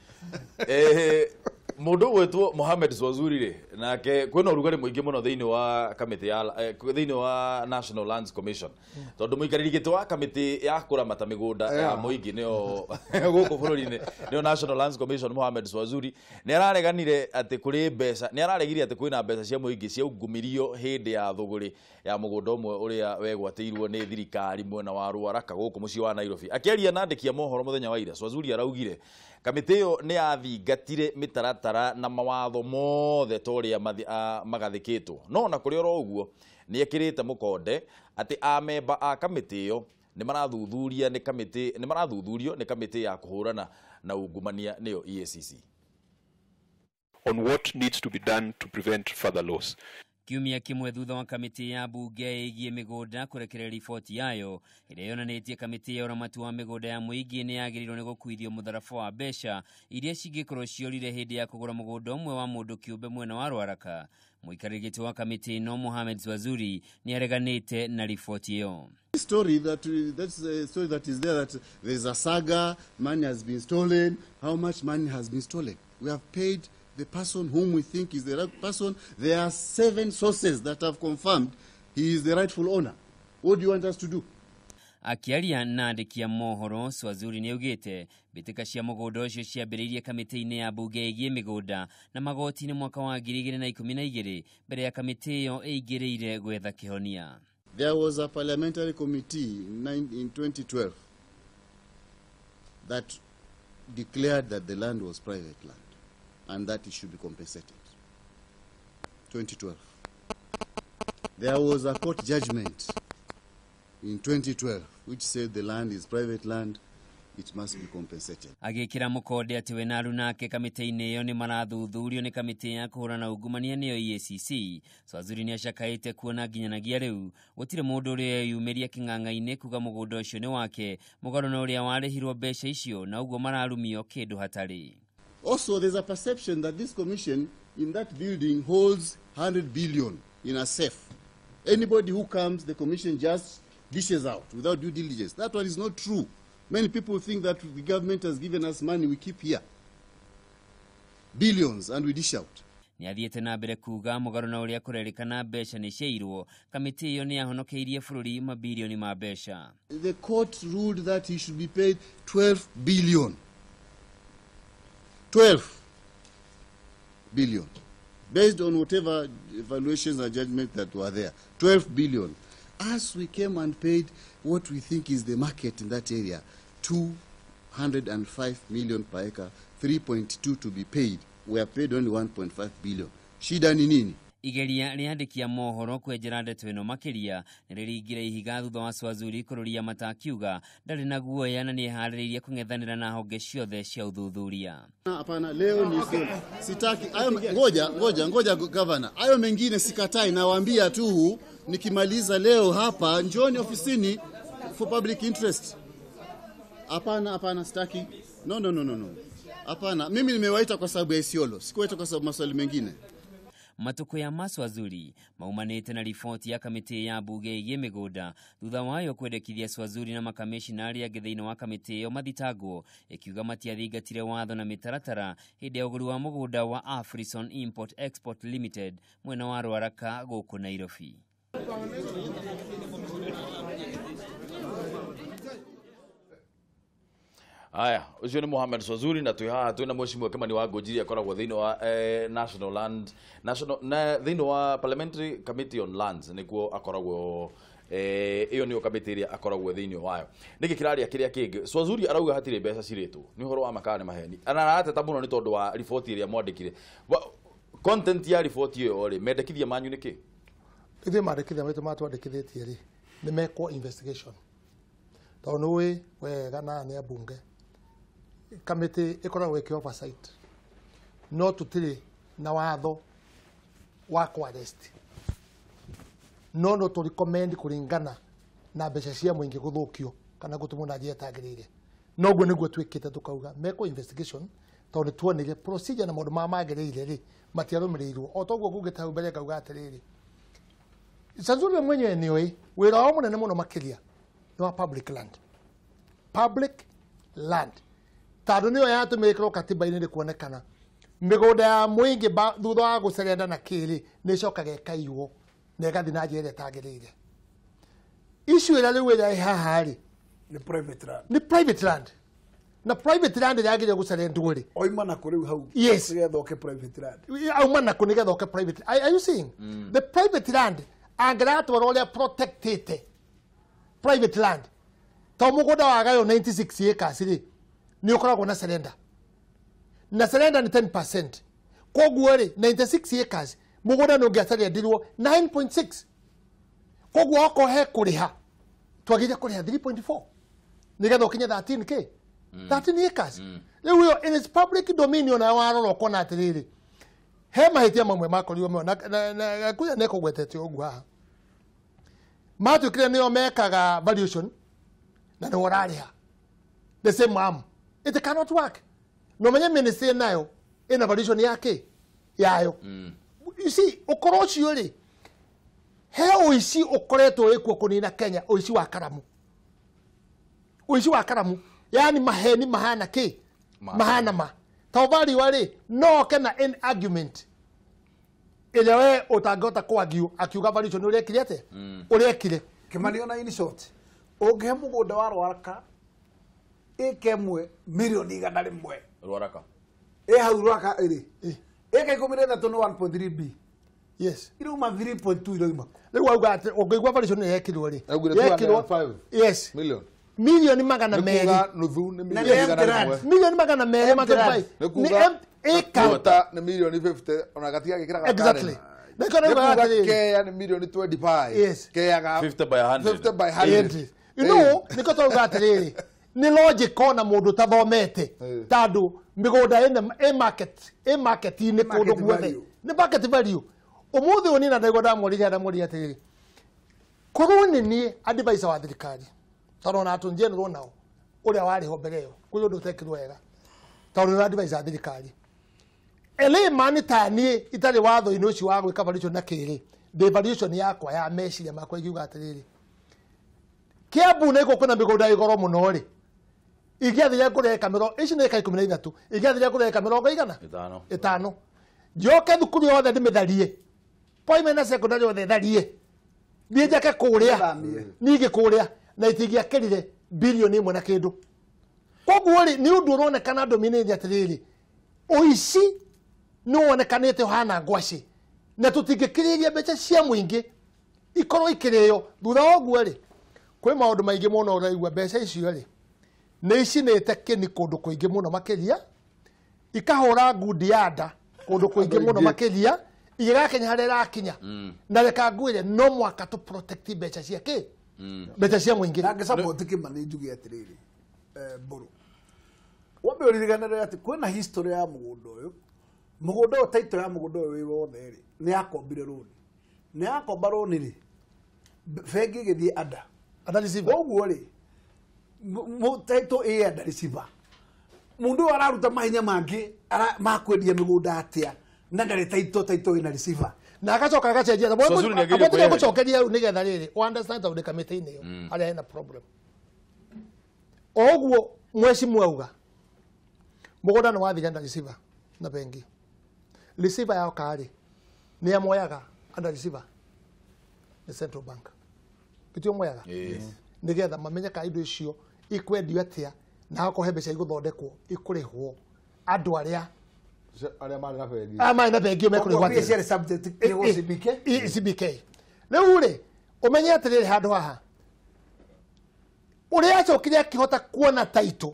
Mũndũ ũgwĩtwo Mohamed Swazuri rĩ nake kwĩna ũrugarĩ mũingĩ mũno thĩinĩ wa kamĩtĩ ya thĩinĩ wa National Lands Commission tondũ mũikarĩri gĩtĩ wa kamĩtĩ ya kũramata mĩgũnda ya mũingĩ nĩyo gũkũ bũrũri-inĩ nĩyo National Lands Commission Mohamed Swazuri nĩ arareganire atĩ kũrĩ mbeca nĩ araregire atĩ kwĩna mbeca cia mũingĩ ciaungumirio hĩndĩ ya thũgũrĩ ya mũgũnda ũmwe ũrĩa wegwatĩirwo nĩ thirikari mwena wa Ruaraka gũkũ mũciĩ wa Nairobi. Akĩaria na andĩki a mohoro mũthenya wa ira Swazuri araugire kamĩtĩ ĩyo nĩ yathingatire mĩtaratara na mawatho mothe ta ũrĩa magathĩkĩtwo no na kũrĩ oro ũguo nĩ ekĩrĩte mũkonde atĩ amemba a kamĩtĩ ĩyo nĩ marathuthuria nĩ kamĩtĩ nĩ marathuthurio nĩ kamĩtĩ ya kũhũrana na ungumania nĩyo EACC. On what needs to be done to prevent further loss. Kiumia kimwe thutha wa kamĩtĩ ya bunge ĩgiĩ mĩgũnda kũrekereria riboti yayo ĩrĩa yonanĩtie kamĩtĩ ya ũramati wa mĩgũnda ya mũingĩ nĩ yagĩrĩirwo nĩ gũkuithio mũtharaba wa mbeca iria cingĩkorwo ciorire hĩndĩ ya kũgũra mũgũnda ũmwe wa mũndũ kĩũmbe mwena wa Ruaraka. Mũikarĩri gĩtĩ wa kamĩtĩ ĩno Mohamed Swazuri nĩ areganĩte na riboti ĩyo. Story that's a story that is there, that there's a saga, money has been stolen. How much money has been stolen? We have paid the person whom we think is the right person. There are 7 sources that have confirmed he is the rightful owner. What do you want us to do? Akiaria na andĩki a mohoro Swazuri nĩaugĩte mbĩtĩka cia mũgũnda ũcio ciambĩrĩirie kamĩtĩ-inĩ ya mbunge ĩgiĩ mĩgũnda na magoti-inĩ mwaka wa 2012 mbere ya kamĩtĩ ĩyo ĩingĩrĩire gwetha kĩhonia. There was a parliamentary committee in 2012 that declared that the land was private land and that it should be compensated. 2012. There was a court judgment in 2012 which said the land is private land, it must be compensated. Agĩkĩra mũkonde atĩ we na aruna ake kamĩtĩ-inĩ ĩyo nĩ marathuthurio nĩ kamĩtĩ ya kũhũrana ungumania nĩyo EACC. Swazuri nĩ acakaĩte kuona nginyanagia rĩu gũtirĩ mũndũ ũrĩa weyumĩria kĩng'ang'a-inĩ kuga mũgũnda ũcio nĩ wake mũgarũ na ũrĩa warĩhirwo mbeca icio na ũguo mararumio kĩndũ hatarĩ. Also, there's a perception that this commission in that building holds 100 billion in a safe. Anybody who comes, the commission just dishes out without due diligence. That one is not true. Many people think that the government has given us money we keep here. Billions, and we dish out. Nĩathiĩte na mbere kuga mũgarũ na ũrĩa kũrerĩkana mbeca nĩ ciairwo kamĩtĩ ĩyo nĩ yahonokeirie bũrũri mabirioni ma mbeca. The court ruled that he should be paid 12 billion. 12 billion. Based on whatever evaluations and judgment that were there. 12 billion. As we came and paid what we think is the market in that area, 205 million per acre, 3.2 to be paid. We have paid only 1.5 billion. Shida ni nini? Igeria rĩandĩki a mohoro kwenjera ndeto ĩno makĩria nĩrĩringire ihiga thutha wa Swazuri kũrũria mata akiuga ndarĩ na guoya na nĩeharĩrĩirie kũng'ethanĩra na honge ciothe cia ũthuthuria. Hapana, leo ni sitaki hayo. Ngoja ngoja ngoja, governor, hayo mengine sikatai, nawaambia tu nikimaliza leo hapa njoni ofisini for public interest. Hapana, hapana, sitaki. No, no, no, no, no. Hapana, mimi nimewaita kwa sababu ya Isiolo, sikuwaita kwa sababu maswali mengine. Matuko ya Maswazuri maumanĩte na riboti ya kamĩtĩ ya mbunge ĩgiĩ mĩgũnda thutha wayo kwendekithia Swazuri na makamĩcina arĩa angĩ thĩinĩ wa kamĩtĩ ĩyo mathitangwo ĩkiuga matiathingatire watho na mĩtaratara hĩndĩ ya ũgũri wa mũgũnda wa Afrison Import Export Limited mwena wa Rwaraka gũkũ Nairobi. Aya, ucio ni Mohamed Swazuri na twi haha twina mheshimiwa Kimani wa Ngũnjiri akoragwo thĩinĩ wa National Land National na thĩinĩ wa Parliamentary Committee on Lands nĩkuo akoragwo ĩyo nĩyo kamĩtĩ ĩrĩa akoragwo thĩinĩ wayo. Nĩkĩ kĩraria kĩrĩa kĩngĩ Swazuri arauga hatirĩ mbeca cirĩtwo nĩ ũhoro wa makana nĩ maheni na arateta mũno nĩ tondũ wa riboti ĩrĩa mwandĩkire. Content ya riboti ĩyo rĩ mendekithia manyu nĩ kĩ? Ithuĩ mandĩkithia maitũ matwandĩkithĩtie rĩ nĩ mekwo investigation tondũ nĩ ũĩ wega na nĩ ambunge kamĩtĩ ĩkoragwo ĩkĩ oversight no tũtirĩ na watho wa kũ-arrest no no tũ recommend kũringana na mbeca cia mũingĩ gũthũkio kana gũtũmwo na njĩra ĩtagĩrĩire noguo nĩguo twĩkĩte tũkauga mekwo investigation tondũ nĩ tuonire procedure na maũndũ marĩa magĩrĩire rĩ matiarũmĩrĩirwo o toguo ngugĩte hau mbere ngauga atĩrĩrĩ Swazuri we mwenyewe nĩoĩ wĩra wao mũnene mũno makĩria nĩ wa public land. Public land tondũ nĩyo yatũmire ĩkorwo katiba-inĩ nĩ kuonekana mĩgũnda ya mũingĩ thutha wa gũcerenda na kĩrĩ nĩ ĩcokaga ĩkaiywo na ĩgathiĩ na njĩra ĩrĩa ĩtagĩrĩire. Issue ĩrĩa rĩu ĩrĩa ĩ haha rĩ nĩ private land. Nĩ private land na private land yagĩrĩire gũcerendwo rĩ oima nako rĩu hau yes nĩgetha oke private land auma nako nĩgetha oke private. Are you seeing the private land angĩratwara ũrĩa protectĩte private land to mũgũnda wagayo 96 acres rĩ nĩ ũkoragwo na surrender na surrender nĩ 10% koguo rĩ 96 acres mũgũnda nĩ ũngĩacarendirwo 9.6 koguo okorwo he kũrĩha twagĩrĩire kũrĩha 3.4 nĩgetha ũkinye 13k 13 acres rĩu ĩyo in its public dominion nayo warora ũkona atĩrĩrĩ he mahĩtia mamwe makorirwo meo na kuya nĩkũgwetete ũguo haha matuĩkire nĩo mekaga valuation na nĩwe ũrarĩha the same arm. It cannot work. No menye ministry nayo ina valuation yake yayo. You see ũkorwo ũcio rĩ he ũici ũkoretwo wĩkuo kũnina Kenya ũici wa karamu. Ũici wa karamu yani maheni mahana kĩ mahana ma To value rĩ no oke na any argument ĩrĩa we ũtangĩhota kwargue akiuga valuation ũrĩa ekire atĩa ũrĩa ekire. Kimani ona in short ũngĩhe mũgũnda wa Rwaraka ĩka ĩmwe mirioni 100 Rwaraka ĩ hau Rwaraka ĩrĩ ĩka 13 nĩ 1.3 b. Yes. Irauma 3.2 irauma. Rĩu auga atĩ ũngĩigua valuation nĩ yekirwo rĩ Augire 205 yes million. Milioni magana Nĩ merĩ. kuga nuthu nĩ Na milioni nĩ igana empty rĩmwe. Milioni magana merĩ ma 25. Nĩ Nĩ kuga ĩka quarter nĩ milioni 50 ona gatiga gĩkĩraga Exactly. Nĩkĩo Nĩ ndauga kuga atĩrĩrĩ. keya nĩ milioni 25. Yes. Keya ga 50 by 100. 50 by 100. You know, nĩkĩo twauga atĩrĩrĩ nĩ logic ona mũndũ ũtathomete tondũ mĩgũnda ĩna ĩ market ĩ market-inĩ kũndũ Market guothe value. nĩ market value. Ũmũthĩ ũyũ niĩ na ndaigua ndamũririe atĩrĩrĩ korwo nĩ niĩ advisor wa thirikari tondũ ona atũ general nao ũrĩa warĩ ho mbere ĩyo kwĩ ũndũ ũtekirwo wega tondũ nĩ advisor wa thirikari layman ta niĩ itarĩ watho-inĩ ũcio wa gwĩka valuation na kĩrĩ ndĩ valuation yakwa ya meciria makwa ingiuga atĩrĩrĩ Kiambu nĩkuo kwĩna mĩgũnda ĩ goro mũno rĩ ingĩathire ngũre ĩka mĩrongo ici nĩ ĩka 13 ingĩathire ngũre ĩka mĩrongo igana Ĩtano. ĩtano njoke thukuru yothe ndĩmĩtharie primary na secondary yothe tharie thiĩ njake kũrĩa Thamie. ningĩ kũrĩa na itingĩakĩrire bilioni ĩmwe na kĩndũ koguo rĩ nĩ ũndũ ũronekana ndũmĩrĩri atĩrĩrĩ ũici nĩ wonekanĩte ũhana ngwacĩ na tũtingĩkĩrĩria mbeca cia mũingĩ ikorwo ikĩrĩo thutha wa ũguo rĩ kwĩ maũndũ maingĩ mũno ũraigua mbeca icio rĩ nĩ icinĩte kĩni kũndũ kũingĩ mũno makĩria ikahũra ngundi ya nda kũndũ kũingĩ mũno makĩria igĩgakinya harĩa ĩrakinya na reka ngwĩre no mwaka tũ protect mbeca cia kĩ mbeca cia mũingĩ Na ngĩsupport Kimani njuge atĩrĩrĩ Mbũrũ wambe ũririkanĩre atĩ kwĩna history ya mũgũnda ũyũ mũgũnda ũyũ title ya mũgũnda ũyũ wĩ wothe rĩ nĩ yakombire rũni nĩ yakomba rũni rĩ bengi ĩgĩthiĩ under Under receiver. koguo rĩ title ĩ under receiver mũndũ ũyũ araruta mahinya mangĩ ma kwendia mĩgũnda atĩa na ndarĩ title title ĩna receiver na agacoka agacenjia Sosuru nĩ agĩrĩire kwĩyeheria. gũcokeria hau nĩgetha rĩrĩ o understand tondũ ndĩ kamĩtĩ-inĩ ĩyo harĩa hena problem o ũguo mwecimu auga mũgũnda nĩ wathire under receiver na bengi receiver yoka rĩ nĩ amoyaga under receiver nĩ Central Bank gĩtio moyaga nĩgetha mamenye kana indo icio ikwendio atĩa na hakorwo he mbeca igũthondekwo ikũrĩhwo andũ arĩa Arĩa marĩ na bengi. aya marĩ na bengi ĩyo mekũrĩhwo Koguo atĩa ciarĩ subject nĩ CBK CBK rĩu rĩ ũmenye atĩrĩrĩ handũ haha ũrĩa acokire akĩhota kuona title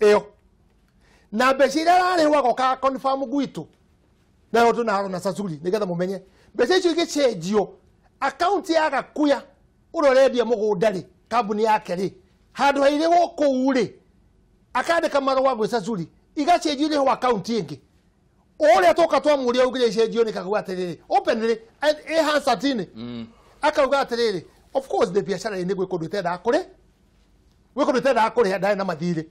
ĩyo na mbeca iria ararĩhwo agoka confirm gwitũ nayo tũnaharo na Sasuri nĩgetha mũmenye mbeca icio igĩcenjio akaunti ya Gakuya ũrĩa ũrendia mũgũnda rĩ kambuni yake rĩ handũ hairĩhwo kũu rĩ akandĩka marũa gwĩ Sasuri igacenjio irĩhwo akaunti ĩngĩ ũrĩa twoka twamũria augire icenjio nĩ kakauga atĩrĩrĩ openly and ĩ Hansard-inĩ akauga atĩrĩrĩ of course the biacara inĩ gwĩ kũndũ itendaga kũrĩ gwĩ kũndũ itendaga kũrĩha ndarĩ na mathirĩ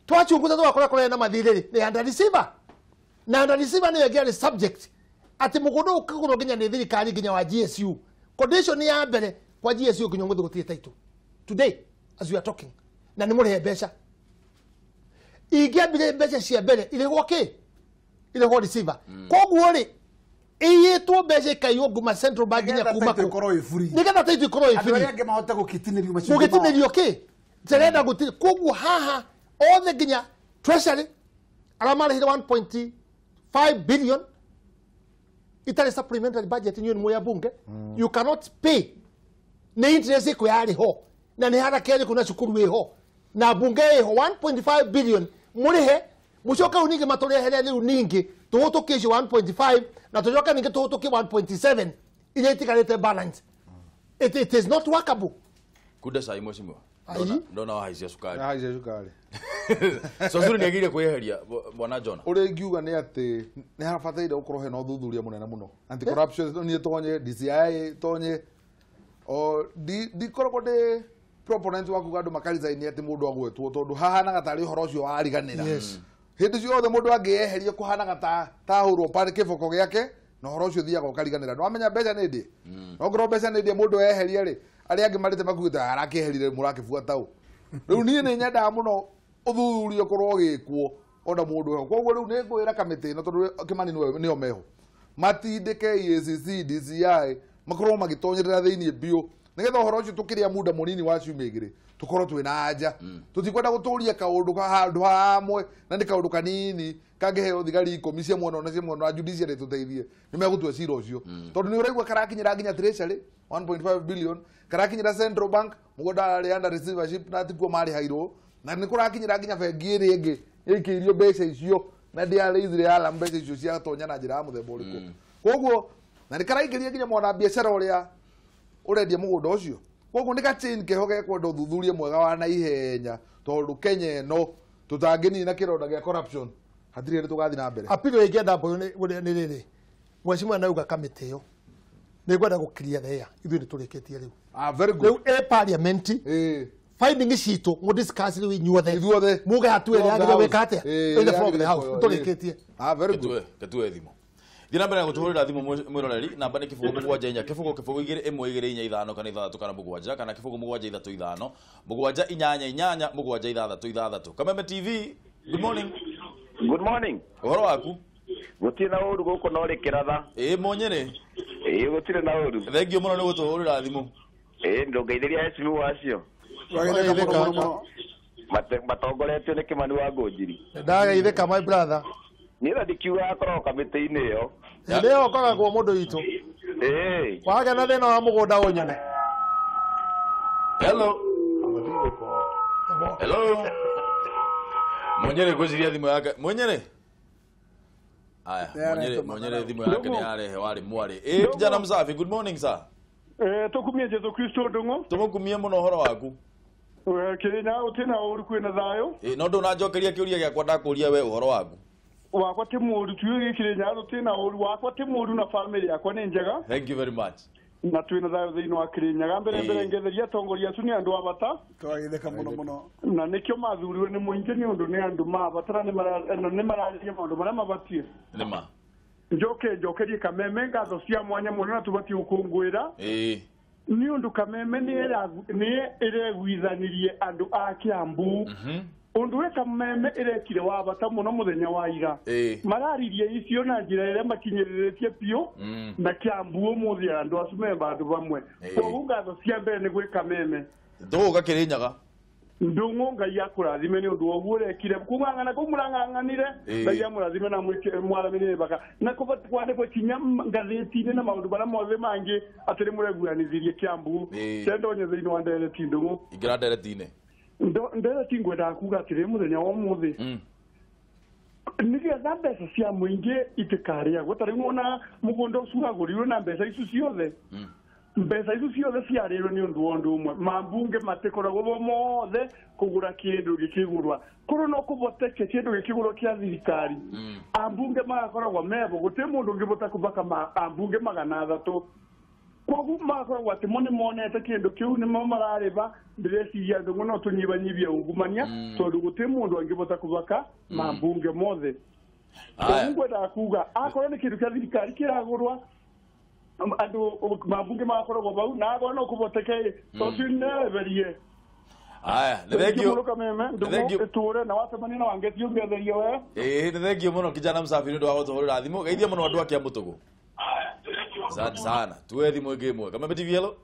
twachunguza twakora kũrĩa na mathirĩ rĩ nĩ under receiver na under receiver nĩyo ĩngĩarĩ subject atĩ mũgũnda ũyũ ũkĩgũrwo nginya nĩ thirikari nginya wa GSU condition ya mbere kwa GSU nginya ũmũthĩ gũtirĩ title today as we are talking na nĩ mũrĩhe mbeca ingĩambire mbeca cia mbere irĩhwo kĩ irĩhwo receiver koguo rĩ ĩiyĩtwo mbeca ikaiywo nguma Central Bank nginya Nĩgetha kuma title kũ ĩkorwo ĩ free. nĩgetha title ĩkorwo ĩ andũ free arĩa angĩ mahote gũkitinĩrio macunjĩ mao. gũgĩtinĩrio kĩ terenda gũtirĩ koguo haha othe nginya treasury arĩa marĩhire 1.5 billion itarĩ supplementary budget inyuĩ nĩ mũĩ bunge you cannot pay nĩ interest ĩkũ yarĩ ho na nĩ haraka ĩrĩkũ na cukuru ĩho na bunge ĩho 1.5 billion mũrĩhe mũcoke rĩu ningĩ matũrehere rĩu ningĩ tũhũtũkie icio 1.5 na tũcoke ningĩ tũhũtũkie 1.7 iria itigarĩte balance it is not workable. Kunda cai mheshimiwa. Ai. Ndona wahaicia cukari. Haicia cukari. Sosuru nĩ agĩrĩire kwĩyeheria bwana Jona. Ũrĩa ingiuga nĩ atĩ nĩ harabataire gũkorwo hena ũthuthuria mũnene mũno anti corruption niĩ tonye DCI tonye o ndikoragwo ndĩ proponent wa kuga andũ makaresign atĩ mũndũ agwetwo tondũ hahanaga tarĩ ũhoro ũcio wariganĩra. Yes. Hĩndĩ ciothe mũndũ angĩyeheria kũhanaga ta tahũrwo parĩ kĩboko gĩake na ũhoro ũcio ũthiaga ũkariganĩra. Nĩwamenya mbeca nĩ ndĩ no ngorwo mbeca nĩ ndĩ mũndũ eheria rĩ arĩa angĩ marĩte makuĩte arakĩeherire mũrakĩbuata ũ. Rĩu niĩ nĩ nyendaga mũno ũthuthuria ũkorwo ũgĩkwo Ona mũndũ eho. Koguo rĩu nĩ ngwĩra kamĩtĩ ĩno tondũ Kĩmani nĩo meho. Matindĩke EACC, DCI makorwo magĩtonyerera thĩinĩ biũ nĩgetha ũhoro ũcio tũkĩrĩa muda mũnini wa ciumia igĩrĩ tũkorwo twĩna anja. Tũtikwenda gũtũria kaũndũ handũ hamwe na nĩ kaũndũ kanini kangĩheo thigari 10 cia mwena na cia mwena wa judiciary tũteithie nĩ megũtua cira ũcio. Tondũ nĩ ũraigua karakinyĩra nginya treasury 1.5 billion, karakinyĩra Central Bank mũgũnda arĩ under receivership na tikuo marĩhairwo, na nĩ kũrakinyĩra nginya bengi ĩrĩa ĩngĩ ĩikĩirio mbeca icio na ndĩarĩithire ala mbeca icio ciatonya na njĩra ya mũthemba ũrĩkũ. Koguo na nĩ karaingĩria nginya mwana biacara ũrĩa ũrendia mũgũnda ũcio. Koguo nĩ gachain keho gekwenda ũthuthuria mwega wa naihenya tondũ Kenya ĩno tũtangĩnina kĩronda gĩa corruption hatirĩ hĩndĩ tũgathiĩ na mbere. Apilo ĩngĩenda mbũyũ nĩ rĩrĩ mheshimiwa nauga kamĩtĩ ĩyo nĩ ngwenda gũkiria thea ithuĩ nĩ tũrĩkĩtie rĩu. Very good. Rĩu ĩ parliament finding citũ mũ discuss rĩu inyuothe ithuothe muge hatua ĩrĩa yagĩrĩire gwĩka atĩa in the floor of the house tũrĩkĩtie. Very good. Ketue thimũ. Thiĩ na mbere na gũtũhũrĩra thimũ mwĩroreri namba nĩ 0 7 4 0 0 2 1 2 4 5 kana 6 kana 7 kana 0 7 3 5 7 8 8 7 6 6. Kameme TV, good morning. Good morning. Ũhoro waku? Gũtirĩ na ũru gũkũ no rĩkĩratha. Ĩĩ Mũnyĩrĩ. Ĩĩ gũtirĩ na ũru. Thengiũ mũno nĩ gũtũhũrĩra thimũ. Ĩĩ ndũngeithĩria hecimu acio. Matongoretio nĩ Kĩmani wa Ngũnjiri. Ndageithĩka my brother. Niĩ na ndikiuga akoragwo kamĩtĩ-inĩ ĩyo. Hĩndĩ ĩyo ũkoragwo mũndũ witũ. Ĩĩ. Wagĩa na thĩna wa mũgũnda ũnyone. Hello. Hello. Mũnyĩrĩ ngwĩciria thimũ yake. Mũnyĩrĩ. Aya, Mũnyĩrĩ thimũ yake nĩ yarehe warĩ mwarĩ. Ĩĩ kijana msafi, good morning sir. Tũkumie Jesu Kristo ndũng'ũ. Tũmũkumie mũno ũhoro waku. Kĩrĩnya ũtĩ na ũru kwĩna thayũ. Ĩĩ no ndũnanjokeria kĩũria gĩakwa ndakũria we ũhoro waku. Wakwa ti mũru tuĩ Kĩrĩnya ũtĩ na ũru wakwa ti mũru na family yakwa nĩ njega. Thank you very much. Na twĩna thayũ thĩinĩ wa Kĩrĩnyaga. Mbere mbere ngetheria atongoria acu nĩ andũ a bata. Twageithĩka mũno mũno. Na nĩkĩo mathurirwe nĩ mũingĩ nĩ ũndũ nĩ andũ ma bata na nĩ mararĩria maũndũ marĩa mabatiĩ. Nĩ ma. Njoke njokerie Kameme ngatho cia mwanya mũno na tũbatiĩ gũkũngũĩra. Ĩĩ. Nĩ ũndũ Kameme nĩ ĩreguithanirie andũ a Kiambu. Ũndũ ũrĩa Kameme ĩrekire wa bata mũno mũthenya wa ira. Mararirie icio na njĩra ĩrĩa makinyĩrĩrĩtie biũ na Kiambu ũmũthĩ andũ acu me bandũ bamwe. Koguo ngatho cia mbere nĩ gwĩ Kameme. Ndũgũka Kĩrĩnyaga. Ndũng'ũ Ngai akũrathime nĩ ũndũ wa ũguo ũrekire kũng'ang'ana kũu mũrang'ang'anire Ngai amũrathime na mwaramĩrĩre baka na kũbatiĩ kwandĩkwo kinya ngathĩti-inĩ na maũndũ marĩa mothe mangĩ atĩ nĩ mũreguanithirie Kiambu. Cendonye thĩinĩ wa ndereti ndũng'ũ. Ingĩra ndereti-inĩ. Ndereti ngwendaga kuga atĩrĩ mũthenya wa ũmũthĩ nĩgetha mbeca cia mũingĩ itikarĩagwo ta rĩu ona mũgũnda ũcio wagũrirwo na mbeca icio ciothe mbeca icio ciothe ciarĩirwo nĩ ũndũ wa ũndũ ũmwe mambunge matikoragwo bo mothe kũgũra kĩndũ gĩkĩgũrwa korwo no kũboteke kĩndũ gĩkĩgũrwo kĩa thirikari ambunge magakoragwo mebo gũtirĩ mũndũ ũngĩbota kũbaka ambunge 300 koguo magakoragwo atĩ mo nĩ monete kĩndũ kĩu nĩmo mararĩba ndĩreciria andũ no tũnyibanyibie ungumania tondũ gũtirĩ mũndũ angĩbota kũbaka mambunge mothe. Koguo ngwendaga kuga akorwo nĩ kĩndũ kĩa thirikari kĩragũrwa andũ mambunge magakoragwo bau na akorwo no kũboteke tũcineberie. Aya, nĩ thengiũ. Thengiũ tũre na wacemania na Wangeci ũngetherie we. Ĩĩ nĩ thengiũ mũno kijana msafi nĩ ũndũ wa gũtũhũrĩra thimũ. Geithia mũno andũ a Kĩamũtũgũ. Asante sana. Tuwe thimũ ĩngĩ ĩmwe. Kameme TV, hello.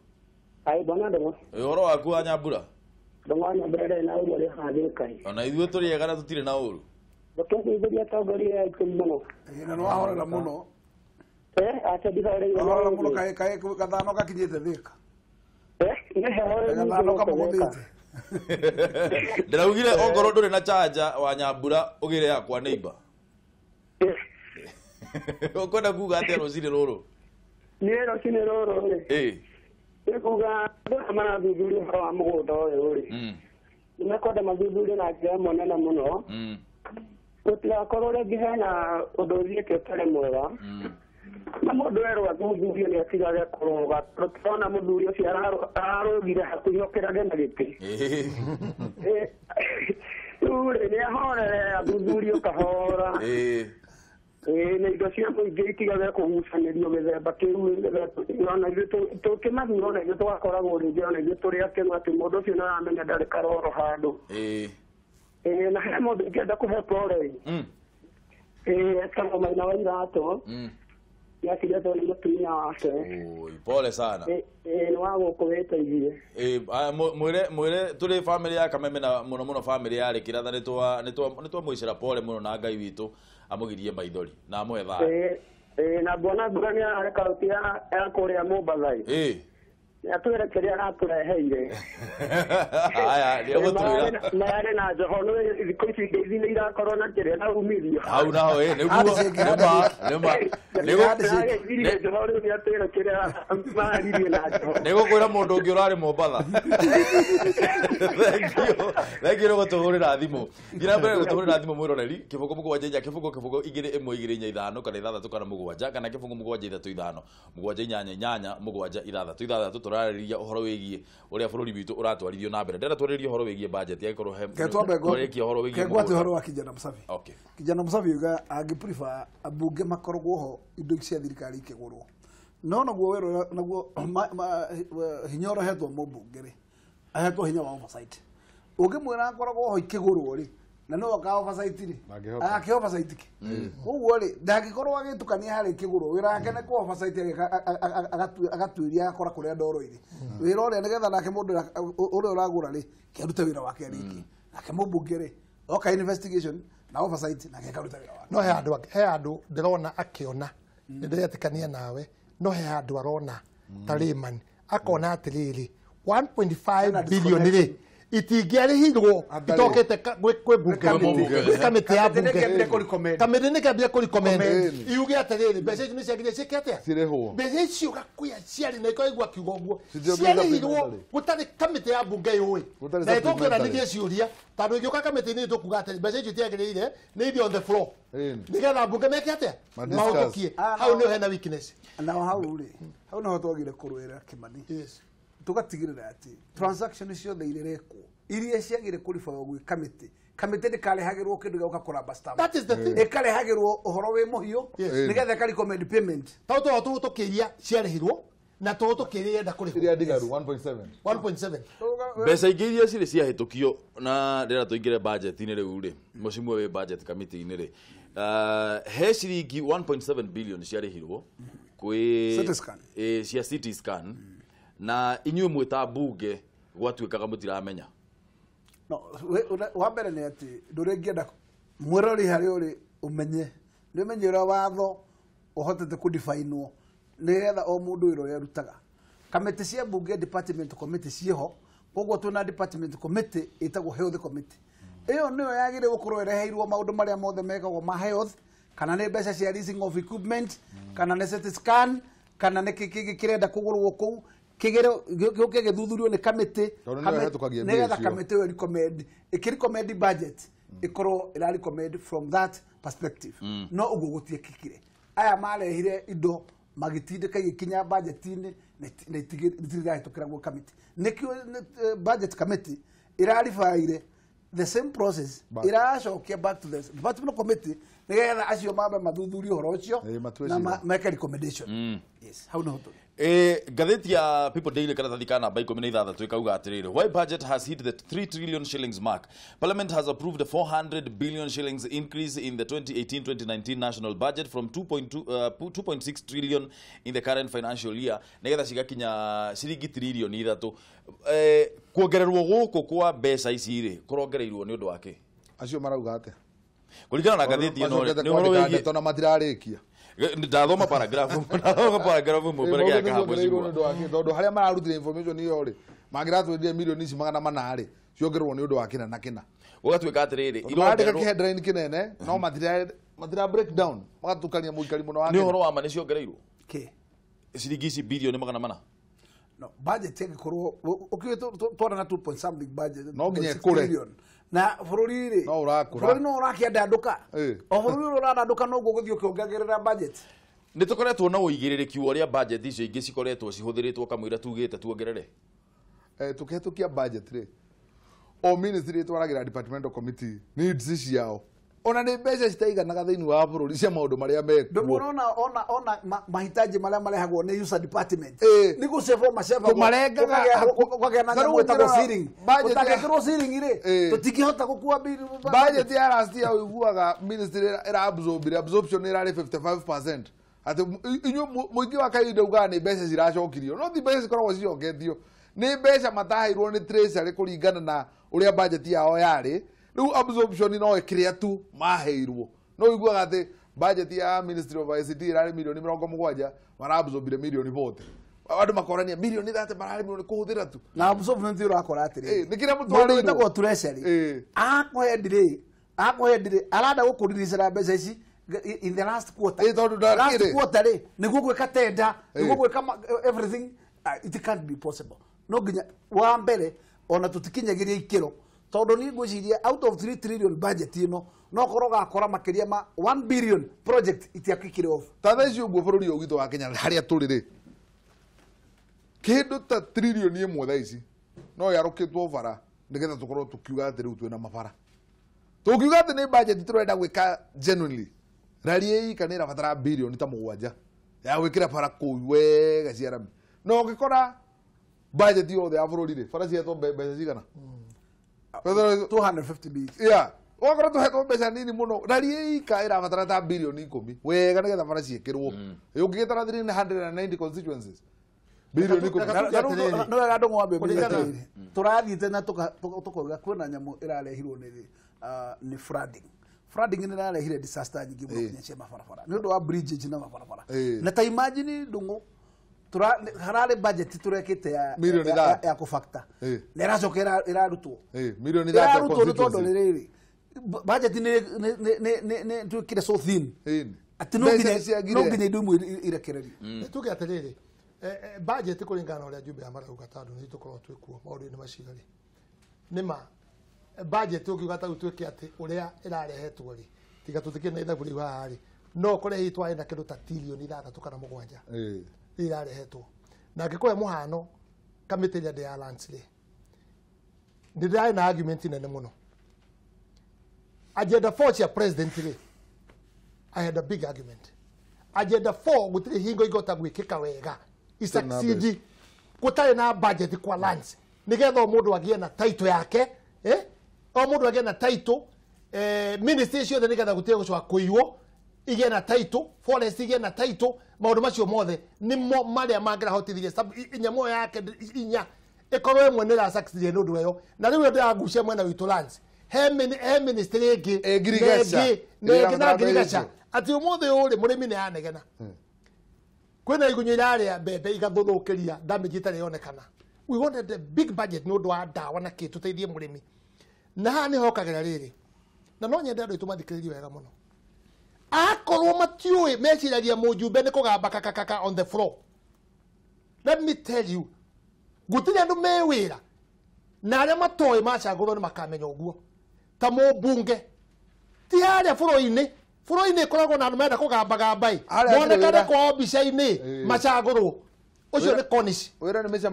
Ai bwana ndũng'ũ. Ũhoro waku wa Nyambura? Ndũng'ũ Nyambura ndarĩ na ũru arĩ haha thirikari. Ona ithuĩ tũrĩ ega na tũtirĩ na ũru. Ndũkeithĩria atongoria aitũ mũno. Ĩĩ na nĩwahorera mũno. Acha ndihoreire. Wahorera mũno kaĩ gathano gakinyĩte Thĩka. Nĩ Gathano kamũgũthĩte. Ndĩraugire ongorwo ndũrĩ na charger wa Nyambura ũgĩre yakwa neighbor. Ũkwenda kuga atĩa rũcinĩ rũrũ? Niĩ rũcinĩ rũrũ rĩ. Ĩĩ. Nĩ kuga andũ aya marathuthuria ũhoro wa mũgũnda ũyũ rĩ. Nĩ mekwenda mathuthurie na njĩra ĩmwe nene mũno. Gũtigakorwo rĩngĩ hena ũndũ ũthiĩte ũtarĩ mwega. Na mũndũ erwo athuthurie nĩ atigage kũrũga. Tũrona mũthuri ũcio ararũgire hakuhĩ okĩrage na gĩtĩ. Rĩu rĩ nĩ ahorere athuthurio kahora. Ĩĩ na indo cia mũingĩ itigage kũgucanĩrio mĩthemba kĩu ona ithuĩ tũkĩmathura ona ithuĩ tũgakoragwo rĩngĩ ona ithuĩ tũrĩ akenu atĩ mũndũ ũcio nĩ aramenya ndarĩ karoro handũ. Ĩĩ. Na he mũndũ ingĩenda kũhe pole. Etagwo Maina wa Iratũ. Nĩatigĩtwo nĩ mũtumia wake. Oi, pole sana. Nĩ wa gũkũ wĩteithie. Mwĩre mwĩre tũrĩ family ya Kameme na mũno mũno family ya Rĩkĩratha nĩtwamwĩcĩra pole mũno na Ngai witũ amũgirie maithori na amũhe thayũ. Na mbona mbura nĩ ararĩ kaunti ya kũrĩa Mombatha. Nĩatwĩre kĩrĩa aratũreheire. Haya, nĩegũtwĩra. Mayarĩ na njoho nĩ thikũ ici ngeithi nĩ irakorwo na kĩrĩa na umithio. Hau naho nĩguo nĩma nĩma njoho rĩu nĩatwĩre kĩrĩa maririe na njoho. Nĩgũkwĩra mũndũ ũngĩ ũrarĩ Mombatha. Thank you nĩ gũtũhũrĩra thimũ. Thiĩ na mbere gũtũhũrĩra thimũ mwĩroreri 0 7 4 0 0 2 1 2 4 5 kana 6 kana 7 kana 0 7 3 5 7 8 8 7 6 6 tũrarĩrĩria ũhoro wĩgiĩ ũrĩa bũrũri witũ ũratwarithio na mbere. Ndĩrenda twarĩrĩrie ũhoro wĩgiĩ budget angĩkorwo he twarĩkie ũhoro wĩgiĩ kegwate ũhoro wa kijana Msavi. Okay. Kijana Msavi yuga angĩ prefer ambunge makoragwo ho indo cia thirikari ikĩgũrwo. No naguo wĩra naguo hinya ũrehetwo mũmbunge rĩ ahetwo hinya wa oversight. Ũngĩmwĩra akoragwo ho ikĩgũrwo rĩ na no aka oversight rĩ ake oversight ki. Koguo rĩ ndangĩkorwo agĩtukania harĩ ikĩgũrwo wĩra wake nĩ kũ oversight agatuĩria agakora kũrĩa ndoro irĩ. Wĩra ũrĩa nĩgetha nake mũndũ ũrĩa ũragũra rĩ kĩarute wĩra wake rĩngĩ. Nake mũmbunge rĩ oka investigation na oversight nake akaruta wĩra wake. No he andũ he andũ ndĩrona akĩona nĩndĩretĩkania nawe no he andũ arona ta layman akona atĩrĩrĩ 1.5 billion rĩ itingĩarĩhirwo itokete kwĩ mbunge kwĩ kamĩtĩ ya mbunge kamĩtĩ nĩ kĩambia kũ recommend iuge atĩrĩrĩ mbeca icio nĩ ciagĩrĩire ciĩke atĩa cirĩhwo mbeca icio gakuya ciarĩ na ikaigua kiugo ũguo ciarĩhirwo gũtarĩ kamĩtĩ ya mbunge yũĩ na ĩtũkĩũranĩrie ciũria tondũ ĩngĩũka kamĩtĩ-inĩ tũkuga atĩrĩ mbeca icio itiagĩrĩire nĩ ithiĩ on the floor nĩgetha mbunge meke atĩa mahũtũkie hau nĩho hena weakness. Nao hau rĩ hau nĩho twagire kũrũĩra Kĩmani tugatigĩrĩra atĩ transaction ciothe irerekwo iria ciagire kũribagwo gwĩ kamĩtĩ kamĩtĩ ndĩkarehagĩrwo kĩndũ gĩa gũka kũramba stamp. That is the thing. Ĩkarehagĩrwo ũhoro wĩ mũhiũ nĩgetha ĩka recommend payment. Tondũ tũhoro tũhũtũkĩria ciarĩhirwo na tũhũtũkĩria irenda kũrĩhwo iria ndigaru 1.7 1.7 mbeca ingĩ iria cirĩ ciahĩtũkio na ndĩrenda tũingĩre budget-inĩ rĩu rĩ mũcimwe wĩ budget committee-inĩ rĩ he ciringi 1.7 billion ciarĩhirwo kwĩ CT scan cia CT scan na inyuĩ mwĩ ta mbunge gwatuĩkaga mũtiramenya. No wa mbere nĩ atĩ ndũrĩngĩenda mwĩrori harĩa ũrĩ ũmenye nĩ ũmenye ũrĩa watho ũhotete kũdifainwo nĩgetha o mũndũ wĩra ũrĩa arutaga. Kamĩtĩ cia mbunge department committee ciĩho koguo twĩna department committee ĩtagwo health committee. Ĩyo nĩyo yagĩrĩirwo gũkorwo ĩreheirwo maũndũ marĩa mothe mekagwo ma health kana nĩ mbeca cia leasing of equipment kana nĩ CT scan kana nĩ kĩ kĩngĩ kĩrenda kũgũrwo kũu kĩgere gĩũke gĩthuthurio nĩ kamĩtĩ nĩgetha kamĩtĩ ĩyo recommend ĩkĩrecommend budget ĩkorwo ĩra recommend from that perspective. No ũguo gũtiekĩkire aya marehire indo magĩtindĩka igĩkinya budget-inĩ na itirahĩtũkĩra gwĩ kamĩtĩ nĩkĩo budget committee ĩraribaire the same process iracokia back to the department committee nĩgetha acio mambe mathuthurie ũhoro ũcio na meke recommendation. Yes, hau nĩho tũrĩ. Ngathĩti ya People Daily karatathi ka namba 16 ĩkauga atĩrĩrĩ why budget has hit the 3 trillion shillings mark. Parliament has approved a 400 billion shillings increase in the 2018-2019 national budget from 2.6 trillion in the current financial year nĩgetha cigakinya ciringi trilioni 3. Kuongererwo gũkũ kwa mbeca ici rĩ kũrongereirwo nĩ ũndũ wa kĩ? Acio marauga atĩa? Kũringana na ngathĩti ĩno nĩ ũhoro wĩgiĩ ndeto na matirarĩkia. Ndathoma paragraph mbere ya kahabu cigua tondu haria mararutire information iyo ri mangiratwendire milioni ici 400 ri ciongererwo ni undu wa kina na kina gugatuika atiriri irongererwo headline kinene no matira break down magatukania muikari muno wa ni uhoro wa ma ni ciongereirwo ki ciringi ici bilioni 400. No budget yagikorwo ukiwe twana na 2 point something budget no nginya kure na bururi ri no urakura bururi no urakiandanduka o bururi uraranduka no guo guthii ukiongagirira budget ni tukoretwo na uigiririku uria budget icio ingi cikoretwo cihuthiritwo kamwira tugite tuongerere tukihitukia budget ri o ministry itwaragira departmental committee needs ciao Ona nĩ mbeca citaiganaga thĩinĩ wa bũrũri cia maũndũ marĩa mekuo. Ndũmũrona ona mahitaji marĩa marehagwo nĩ user department. Nĩ gũcebwo macebagwo. Tũmarengaga kũgĩa na nyamũ ĩtagwo ceiling. Ũtangĩkĩrwo ceiling rĩ, tũtingĩhota gũkua budget ya last year ũiguaga ministry ĩra absorb, absorption ĩrarĩ 55%. Atĩ inyuĩ mũingĩ wa kahinda ugaga nĩ mbeca ciracokirio. No ti mbeca cikoragwo cicoketio. Nĩ mbeca mataheirwo nĩ treasury kũringana na ũrĩa budget yao yarĩ. Rĩu absorption no ĩkĩrĩa tu maheirwo. No ũiguaga atĩ budget ya Ministry of ICT ĩrarĩ milioni 70, maraabsorbire milioni 40. Andũ makorania milioni 30 mararĩ kũhũthĩra tu. Na absorption ti ũrakora atĩrĩrĩ. Nĩ kĩrĩa mũtwarĩirwo. Mũndũ wĩtagwo treasury. Akũhe ndire, arenda gũkũriricĩra mbeca ici in the last quarter. Last quarter rĩ, nĩguo gwĩka tender, nĩguo gwĩka everything, it can't be possible. No nginya wa mbere ona tũtikinyagĩria ikĩro. Tondũ niĩ ngwĩciria out of 3 trillion budget ĩno no korwo gakora makĩria ma 1 billion project itiakikire off. Ta thaa ici ũguo bũrũri ũyũ witũ wa Kenya harĩa tũrĩ rĩ, kĩndũ ta trilioni 1 thaa ici no yarũkĩtwo bara nĩgetha tũkorwo tũkiuga atĩ rĩu twĩna mabara. Tũkiuga atĩ nĩ budget tũrenda gwĩka genuinely, rari ĩika nĩ ĩrabatara bilioni ta 7 ya gwĩkĩra bara kũu wega cia rami. Na ũngĩkora budget yothe ya bũrũri rĩ, bara cihetwo mbeca cigana? 250 billion. Yeah. Wakorwo tũhetwo mbeca nini mũno, rari ĩika ĩrabatara ta bilioni 10 wega nĩgetha bara ciĩkĩrwo. Ũngĩgĩtara 390 constituencies. Bilioni 10. No wega ndũng'ũ wambe ũmenye atĩrĩrĩ, tũrathiĩte na tũkauga kwĩna nyamũ ĩrarehirwo nĩ flooding. Flooding nĩ ĩrarehire disaster nyingĩ mũno nginya cia mabarabara nĩ ũndũ wa bridges na mabarabara. Na ta imagine ndũng'ũ hararĩ budget tũrekĩte ya kũbacta na ĩracoka ĩrarutwo. Milioni 30 ĩrarutwo nĩ tondũ rĩrĩ budget nĩ twĩkire so thin atĩ no nginya indo imwe irekererio. Tuge atĩrĩrĩ, budget kũringana na ũrĩa Jumbe marauga tondũ nĩ tũkoragwo twĩ kuo maũndũ-inĩ macio rĩ, nĩ ma budget ũngiuga ta rĩu twĩke atĩ ũrĩa ĩrarehetwo rĩ, tiga tũtikĩrĩ na ithabu rĩu haha rĩ, no ũkore hihi twarĩ na kĩndũ ta trilioni 6 kana 7 irarehetwo. Na ngĩkũhe mũhano kamĩtĩ ĩrĩa ndĩ ya lands rĩ, nĩ ndĩrarĩ na argument nene mũno. Agenda 4 cia president rĩ, I had a big argument. Agenda 4 gũtirĩ hingo ingĩhota gwĩkĩka wega isucceed gũtarĩ na budget kwa lands nĩgetha o mũndũ agĩe na title yake, o mũndũ agĩe na title, ministry ciothe nĩgetha gũtige gũcoka kũiywo igĩe na title, forest igĩe na title, maũndũ macio mothe nĩmo marĩa mangĩrahotithirie nyamũ ĩyo yake inya ĩkorwo ĩmwe nĩ ĩra succeed nĩ ũndũ ĩyo. Na rĩu ndĩragucia mwena witũ lands, he ministry ĩngĩ na ngirigaca atĩ ũmũthĩ ũyũ rĩ, mũrĩmi nĩ anegena kwĩna igunyũ irarĩa mbembe igathũthũkĩria damage ĩtarĩ yonekana. We wanted a big budget nĩ ũndũ wa ndawa na kĩ tũteithie mũrĩmi. Na haha nĩho hokagĩra rĩrĩ, na no nyende andũ aitũ mathikĩrĩrie wega mũno. Akorwo matiũĩ meciragia mũjumbe nĩ kũgamba kakakaka on the floor. Let me tell you, gũtirĩ andũ me wĩra na arĩa matoĩ macagũrwo nĩ makamenya ũguo. Ta mũmbunge ti harĩa bũrũri-inĩ, bũrũri-inĩ ĩkoragwo na andũ marenda kũgambagamba ĩ, monekane kwao mbica-inĩ macagũrwo. Ũcio nĩ Cornish.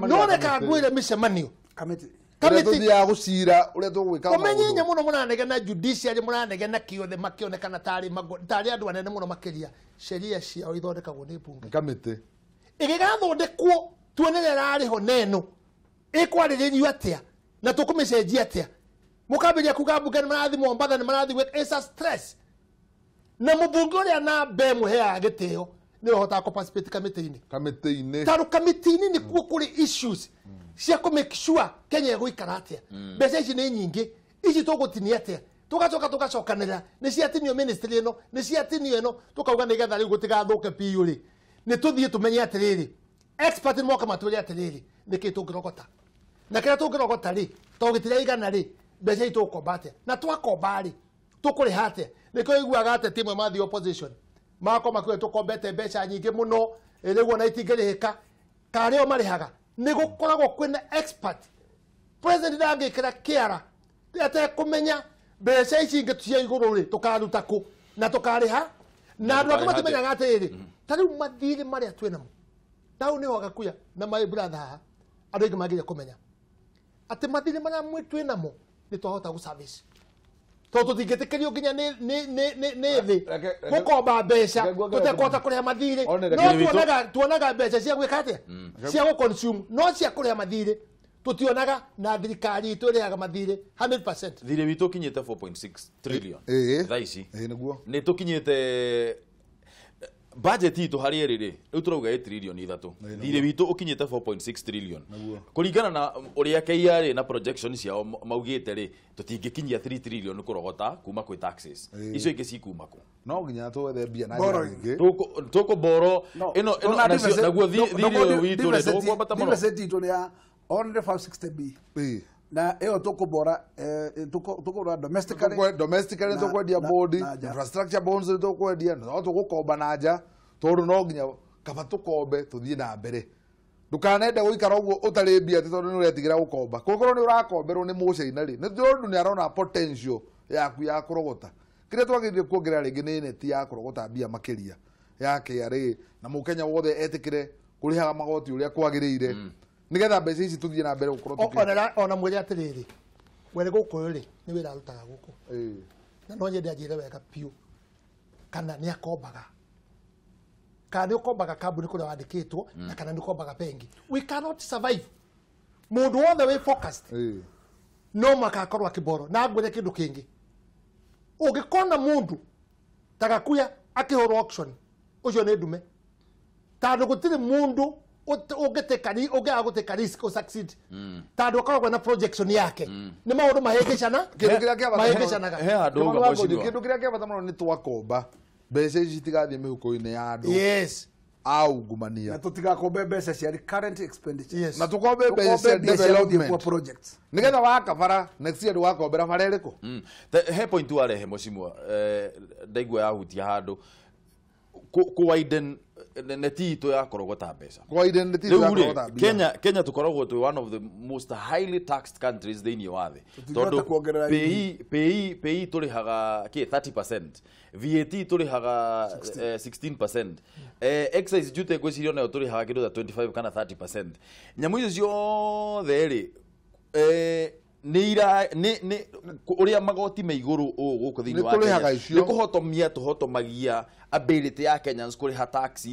No reka ngwĩre mĩcemanio kamĩtĩ tũthiaga gũcira ũrĩa tũgwĩka maũndũ. Ũmenye nyamũ mũno mũranegena judiciary, mũranegena kĩothe makĩonekana tarĩ andũ anene mũno makĩria. Sheria ciao ithondekagwo nĩ mbunge. Kamĩtĩ ĩgĩgathondekwo tuone rĩrĩa ĩrarĩ ho neno ĩkwarĩrĩrio atĩa na tũkũmĩcenjia atĩa. Mũkambĩrĩria kuga mbunge nĩ marathiĩ Mombatha, nĩ marathiĩ gwĩka, it's a stress. Na mũmbunge ũrĩa namba ĩmwe heaga gĩtĩo nĩwe ũhotaga kũ-participate kamĩtĩ-inĩ. Kamĩtĩ-inĩ. Tondũ kamĩtĩ-inĩ nĩkuo kũrĩ issues cia kũ make sure Kenya ĩgũikara atĩa. Mbeca ici nĩ nyingĩ, ici tũgũtinia atĩa. Tũgacoka tũgacokanĩrĩra, nĩ ciatinio ministry ĩno, nĩ ciatinio ĩno, tũkauga nĩgetha rĩu gũtigathũke biũ rĩ, nĩ tũthiĩ tũmenye atĩrĩrĩ, expert nĩ moka matwĩre atĩrĩrĩ, nĩkĩ tũngĩrogota. Na kĩrĩa tũngĩrogota rĩ, tondũ gĩtiraigana rĩ, mbeca ici tũgũkomba atĩa. Na twakomba rĩ, tũkũrĩha atĩa. Nĩkĩo ũiguaga ateti amwe mathiĩ opposition magakorwo makiuga tũkombete mbeca nyingĩ mũno, rĩu ona itingĩrĩhĩka. Karĩ o marĩhaga. Nĩ gũkoragwo kwĩna expert. President ndangĩkĩra kĩara atekũmenya mbeca ici ingĩ cia igũrũ rĩ, tũkaruta kũ na tũkarĩha. Na andũ angĩ matimenyaga atĩrĩrĩ, ta rĩu mathirĩ marĩa twĩ namo, na hau nĩho gakuya na my brother haha, andũ aingĩ mangĩria kũmenya atĩ mathirĩ marĩa twĩ namo nĩ twahota gũ service. Tondũ tũtingĩtĩkĩrio nginya nĩ thĩ gũkomba mbeca tũtekũhota kũrĩha mathirĩ. No tuonaga mbeca cia gwĩka atĩa? Cia gũ-consume, no cia kũrĩha mathirĩ tũtionaga, na thirikari itũ ĩrĩhaga mathirĩ 100%. Thirĩ witũ ũkinyĩte 4.6 trillion thaa ici. Nĩ tũkinyĩte budget itũ harĩ ĩrĩ rĩ, rĩu tũrauga ĩ trillion 3. Thirĩ witũ ũkinyĩte 4.6 trillion. Kũringana na ũrĩa KRA na projection ciao maugĩte rĩ, tũtingĩkinyia 3 trillion kũrogota kuma kwĩ taxes. Icio ingĩ cikuma kũ? No nginya twethe mbia na njĩra nyingĩ. Tũkũborrow ĩno naguo thirĩ ũyũ witũ rĩ, tũkwambata mũno. Deficit itũ nĩ ya only 560 B. Na ĩyo tũkũbora tũkũbora domestically. Domestically tũkwendia bond, infrastructure bonds tũkwendia, no tũgũkomba na nja tondũ no nginya kaba tũkombe tũthiĩ na mbere. Ndũkanende gũikara ũguo ũtarĩ mbia atĩ tondũ nĩ ũretigĩra gũkomba. Kũngĩkorwo nĩ ũrakomberwo nĩ mũcaina rĩ, nĩ tondũ nĩ arona potential yaku ya kũrogota. Kĩrĩa twagĩrĩire kuongerera rĩngĩ nĩ neti ya kũrogota mbia makĩria ya KRA, na mũkenya wothe etĩkĩre kũrĩhaga magoti ũrĩa kwagĩrĩire. Nigetha mbeca ici tuthiĩ na mbere gũkorwo tuki ona mwĩre atĩrĩrĩ, were gũkũ rĩ nĩ wĩra arutaga gũkũ, na no nyende anjĩre wega biũ kana nĩ akombaga, kana nĩ ũkombaga kambuni kũrĩa wandĩkĩtwo, na kana nĩ ũkombaga bengi. We cannot survive. Mũndũ wothe wĩ focused no mũhaka akorwo akĩborrow. Na ngwĩre kĩndũ kĩngĩ, ũngĩkona mũndũ ta Gakuya akĩhũrwo auction, ũcio nĩ ndume, tondũ gũtirĩ mũndũ ũngĩaga gũtĩka risk o succeed, tondũ akoragwo na projection yake. Nĩ maũndũ mahĩngĩcana, mahĩngĩcanaga. Kĩndũ kĩrĩa kĩa bata mũno nĩ twakomba mbeca ici citigathiĩ mĩhuko-inĩ ya andũ aungumania, na tũtigakombe mbeca cia current expenditure, na tũkombe mbeca cia development projects, nĩgetha waka bara next year ndũgakombera bara ĩrĩkũ. He point warehe mũcimwa, ndaigua yahutia handũ kũ widen neti itũ ya kũrogota mbeca. Kenya tũkoragwo twĩ one of the most highly taxed countries thĩinĩ wa thĩ, tondũ PAYE tũrĩhaga kĩ 30%, VAT tũrĩhaga 16%, excise duty ngwĩciria nayo tũrĩhaga kĩndũ ta 25 kana 30%. Nyamũ icio ciothe rĩ, nĩ ũrĩa magoti me igũrũ ũũ gũkũ thĩinĩ wa Kenya nĩ kũhotomia tũhotomagia ability ya Kenyans kũrĩha tax,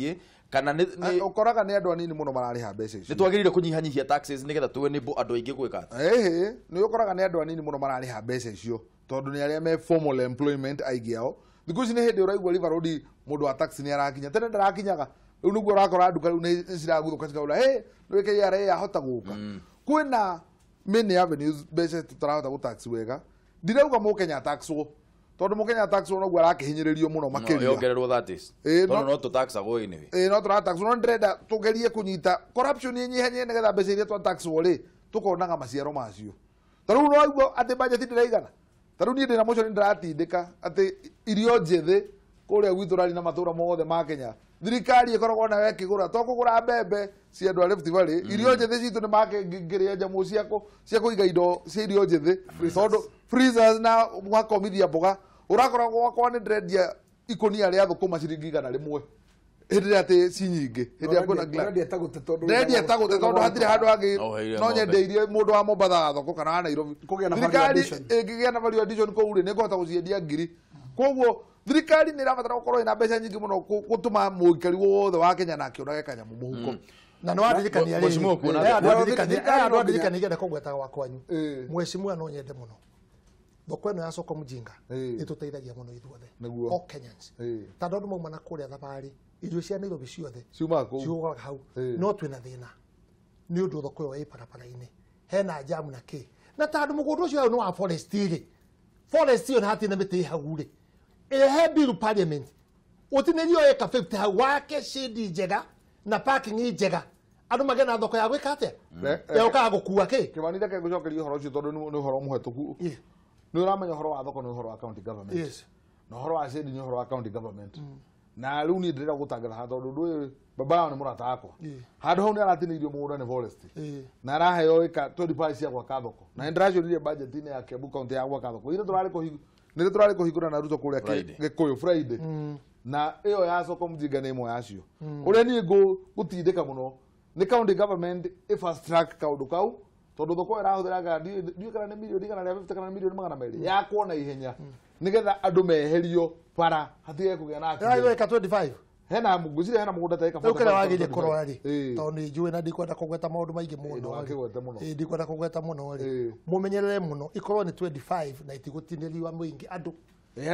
kana nĩ ũkoraga nĩ andũ anini mũno mararĩha mbeca icio. Nĩ twagĩrĩire kũnyihanyihia taxes nĩgetha tũ enable andũ aingĩ gwĩka atĩa? Ĩhĩ, nĩ ũkoraga nĩ andũ anini mũno mararĩha mbeca icio tondũ nĩ arĩa me formal employment aingĩ ao. Thikũ ici nĩ hĩndĩ ũraigua River Road mũndũ wa taxi nĩ arakinya, tene ndarakinyaga, rĩu nĩguo ũrakora nduka rĩu nĩ ciragũthũka cikauga hĩ nĩ KRA yahota gũka. Kwĩna many avenues mbeca tũtarahota gũ-tax wega. Ndirauga mũkenya taxwo, tondũ mũkenya taxwo noguo arakĩhinyĩrĩrio mũno makĩria. Yongererwo that is. Tondũ no tũtaxagwo anyway. Ĩĩ no tũrataxwo, no ndĩrenda tũgerie kũnyita corruption ĩnyihanyihie nĩgetha mbeca iria twataxwo rĩ tũkonaga maciaro macio. Ta rĩu no waigua atĩ budget ndĩraigana. Ta rĩu niĩ ndĩna mũico nĩ ndĩratindĩka atĩ irio njĩthĩ kũrĩa gwitũ rari na matũra mothe ma Kenya, thirikari ĩkoragwo nayo ĩkĩgũra, to kũgũra mbembe cia andũ a Rift Valley, irio njĩthĩ citũ nĩ makĩngĩrĩa nyamũ cia kũiga indo cia irio njĩthĩ, tondũ freezers na gwakomithia mboga. Ũrakora gwakwa nĩ ndĩrendia ikũnia rĩa thũkũma ciringi 100 hĩndĩ ĩrĩa atĩ ci nyingĩ, hĩndĩ ĩrĩa kwĩna ndĩrendia ta gũte tondũ hatirĩ handũ hangĩ no nyendeirie mũndũ wa Mombatha thoko kana wa Nairobi. Thirikari ĩngĩgĩa na value addition kũu rĩ, nĩ ĩkũhota gũciendia 1000. Koguo thirikari nĩ ĩrabatara gũkorwo ĩna mbeca nyingĩ mũno gũtũma mũikari wothe wa Kenya na akĩonage kanyamũ mũhuko. Na nĩ wandirikania rĩrĩ, andirikania ngenda kũgwetaga wa kwanyu mheshimiwa, no nyende mũno thoko ĩno ya soko mjinga ĩtũteithagia mũno ithuothe all Kenyans, tondũ andũ mauma na kũrĩa thabarĩ, irio cia Nairobi ciothe ciumaga hau. No twĩna thĩna nĩ ũndũ thoko ĩyo ĩ barabara-inĩ, hena jamu na kĩ, na tondũ mũgũnda ũcio nĩ wa forest rĩ, forest ĩyo hatirĩ na mĩtĩ ĩ hau rĩ, ĩrehe bill parliament ũtinĩrio ĩka 50 hau wake shade njega na parking njega, andũ magĩe na thoko ya gwĩka atĩa, ya gũkaga gũkua kĩ. Kĩmani, reke ngũcokerie ũhoro ũcio tondũ nĩ ũhoro mũhetũku. Nĩ ũramenya ũhoro wa thoko nĩ ũhoro wa county government, na ũhoro wa shade nĩ ũhoro wa county government. Na rĩu niĩ ndĩrenda gũtangatha haha tondũ ũndũ ũyũ baba yao nĩ mũrata wakwa. Handũ hau nĩ aratinĩirio mũgũnda nĩ forest, na araheo ĩka 25 cia gwaka thoko, na nĩ ndĩraciũririe budget-inĩ ya Kiambu county ya gwaka thoko. Ithe tũrarĩ kũhingũra na Ruto kũrĩa Gĩkũyũ Friday, na ĩyo ya soko mjinga nĩ ĩmwe yacio. Ũrĩa niĩ ngũtindĩka mũno nĩ county government ĩ fast track kaũndũ kau, Tondu thoko ĩrahũthĩra ndiũĩ kana nĩ mirioni 150 kana mirioni 200 yakwo na ihenya nĩgetha andũ meherio bara hatige kũgĩa na accident. Ĩraigua ĩka 25 hena ngwĩciria hena mũgũnda ta ĩka Rĩu kĩrĩa wagĩrĩire kũrora rĩ, tondũ nĩ njũĩ na ndikwenda kũgweta maũndũ maingĩ mũno ndũgakĩgwete mũno. Ĩĩ, ndikwenda kũgweta mũno rĩ, mũmenyerere mũno ikorwo nĩ 25 na itigũtinĩrio mũingĩ andũ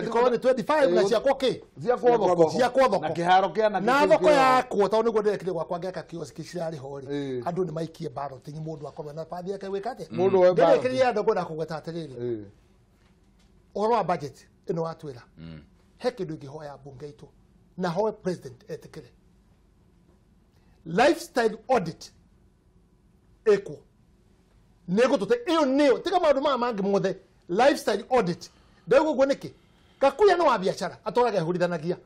ikorwo nĩ 25 na ciakwo kĩ ciakwo thoko ciakwo thoko na kĩharo kĩa na thoko yakwo tondũ nĩguo ndĩrekire gwakwa ngeka kioski cirarĩ ho rĩ, andũ nĩ maikie balloting mũndũ akorwo na bathi yake gwĩka atĩa. Mũndũ oe ballot. Ndĩrekĩrire andũ ngwenda kũgweta atĩrĩrĩ, ũhoro wa budget ĩno watwĩra, he kĩndũ ingĩhoya mbunge itũ na hoe president etikire lifestyle audit ĩkwo nĩgũtũte ĩyo nĩyo tiga maũndũ maya mangĩ mothe lifestyle audit ndauga ũguo nĩkĩ Gakuya nĩ wa biacara atũraga ehũrithanagia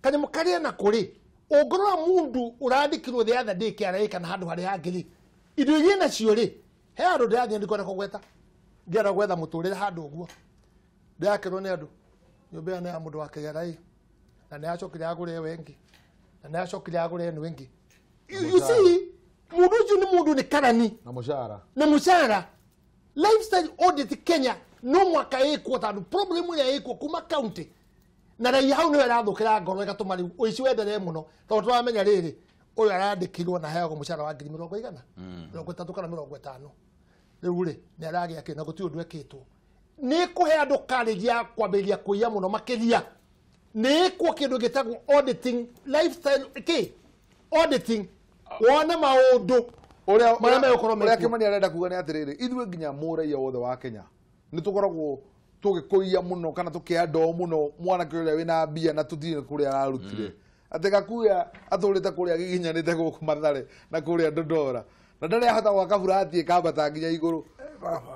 kanyamũ karĩa na kũrĩ ũngĩrora mũndũ ũrandĩkirwo the other day KRA kana handũ harĩa hangĩ rĩ, indo iria nacio rĩ, he handũ ndĩrathiĩ ndikwenda kũgweta ngĩenda gwetha mũtũrĩre handũ ũguo ndĩrakĩrwo nĩ andũ nyũmba ĩyo nĩ ya mũndũ wa KRA na nĩ acokire agũre ĩyo ĩngĩ na nĩ acokire agũre ĩno ĩngĩ. You see, mũndũ ũcio nĩ mũndũ nĩ karani na mũcara na mũcara. Lifestyle audit Kenya no mwaka ĩkwo tondũ problem ĩrĩa ĩkwo kuma county na raia hau nĩyo ĩrathũkĩra ngoro ĩgatũma rĩu ũici wenderee mũno tondũ tũramenya rĩrĩ ũyũ arandĩkirwo na aheagwo mũcara wa ngiri mĩrongo igana 30 kana 50 rĩu rĩ nĩ aragĩa kĩ na gũtirĩ ũndũ ekĩtwo. Nĩ kũhe andũ courage ya kwambĩrĩria kũiya mũno makĩria nĩ ĩkwo kĩndũ gĩtagwo auditing lifestyle kĩ auditing wone maũndũ marĩa megũkorwo ũrĩa mekwo. Kĩmani arenda kuga nĩ atĩrĩrĩ, ithuĩ nginya mũraiya wothe wa Kenya nĩ tũkoragwo tũgĩkũiya mũno kana tũkĩandoo mũno mwanake ũrĩa wĩna mbia na tũtirĩ kũrĩa ararutire atĩ Gakuya atũrĩte kũrĩa giginyanĩte gũkũ Mathare na kũrĩa Dodora na ndarĩ ahota gwaka burati ĩkambata nginya igũrũ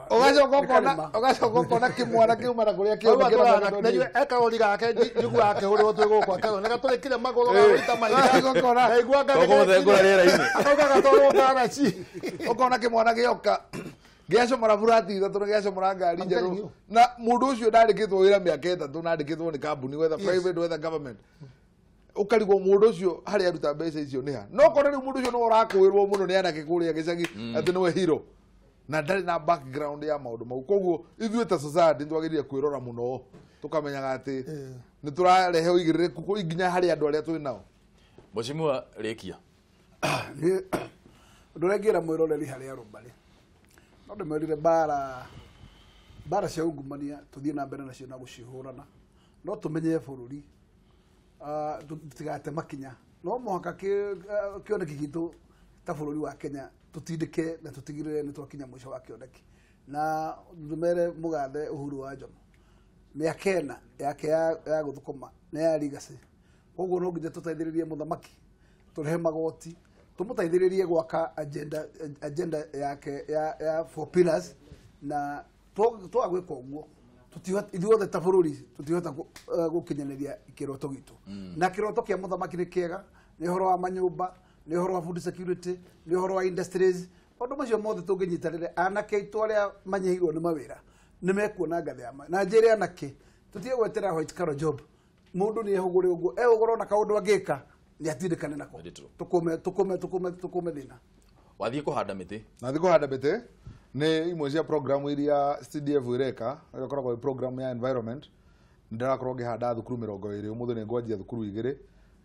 ũgacoka ũkona kĩmwana kĩuma na kũrĩa kĩuma ekarori gake njiguaga akĩhũrĩrwo twĩ gũkũ akerwo nĩgatũrĩkire magũrũ gagũita mahiga naigua akauga gatwarwo ngaraci ũkona kĩmwana gĩoka gĩacomora burati ithatũ na gĩacomora ngari njerũ na mũndũ ũcio ndandĩkĩtwo wĩra mĩaka 3 na andĩkĩtwo nĩ kambuni whether private whether government ũkarigwo mũndũ ũcio harĩa aruta mbeca icio nĩ ha no kona rĩu mũndũ ũcio nĩwe ũrakũĩrwo mũno nĩ anake kũrĩa gĩcagi atĩ nĩwe hero na ndarĩ na background ya maũndũ mau koguo ithuĩ ta society nĩtwagĩrĩire kwĩrora mũno tũkamenyaga atĩ nĩ tũrarehe ũigĩrĩrĩku nginya harĩ andũ arĩa twĩ nao. Mheshimiwa rĩkia ũndũ ũrĩa ingĩra mwĩroreri harĩa arũma rĩ, no ndĩmwĩrire mbara cia ungumania tũthiĩ na mbere nacio na gũcihũrana no tũmenye bũrũri tũtigate makinya no mũhaka kĩoneki gitũ ta bũrũri wa Kenya tutindike na tutigirire ni twakinya mwisho wa kĩoneki na ndumere mũgathe Uhuru wa Jomo mĩaka 4 yake ya gũthũkũma na ya legacy koguo no nginya tũteithĩrĩrie mũthamaki tũrehe magoti tũmũteithĩrĩrie gwaka agenda yake ya four pillars na twaga gwĩka ũguo ithuothe ta bũrũri tũtihota gũkinyanĩria kĩroto gitũ na kĩroto kĩa mũthamaki nĩ kĩega nĩ ũhoro wa manyũmba nĩ ũhoro wa food security nĩ ũhoro wa industries maũndũ macio mothe tũngĩnyitanĩre anake aitũ arĩa manyihirwo nĩ mawĩra nĩ mekuona ngathĩ ya ma na njĩre anake tũtige gwetera white collar job mũndũ nĩ ehũgũre ũguo ehũgũra ona kaũndũ angĩka nĩ atindĩkane nako tũkũme thĩna. Wathiĩ kũhanda mĩtĩ nathiĩ kũhanda mĩtĩ nĩ imwe cia programu iria CDF ĩreka ĩrĩa ĩkoragwo ĩ program ya environment ndĩrakorwo ngĩhanda thukuru 20 ũmũthĩ nĩ ngwanjia thukuru 2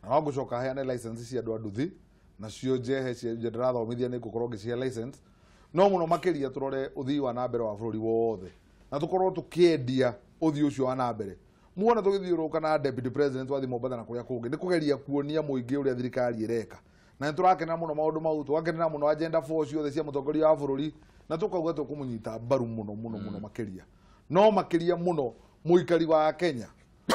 na no ngũcoka heane license cia andũ a nduthi nacio njehe cia ndĩrathomithia nĩ ngũkorwo ngĩcihe license no mũno makĩria tũrore ũthii wa na mbere wa bũrũri wothe na tũkorwo tũkĩendia ũthii ũcio wa na mbere muona tũgĩthiũrũrũka na deputy president wathiĩ Mombatha na kũrĩa kũngĩ nĩ kũgeria kuonia mũingĩ ũrĩa thirikari ĩreka na nĩ tũrakenera mũno maũndũ mau tũgakenera mũno agenda 4 ciothe cia mũtongoria wa bũrũri na tũkauga tũkũmũnyita mbaru mũno mũno mũno makĩria no makĩria mũno mũikari wa Kenya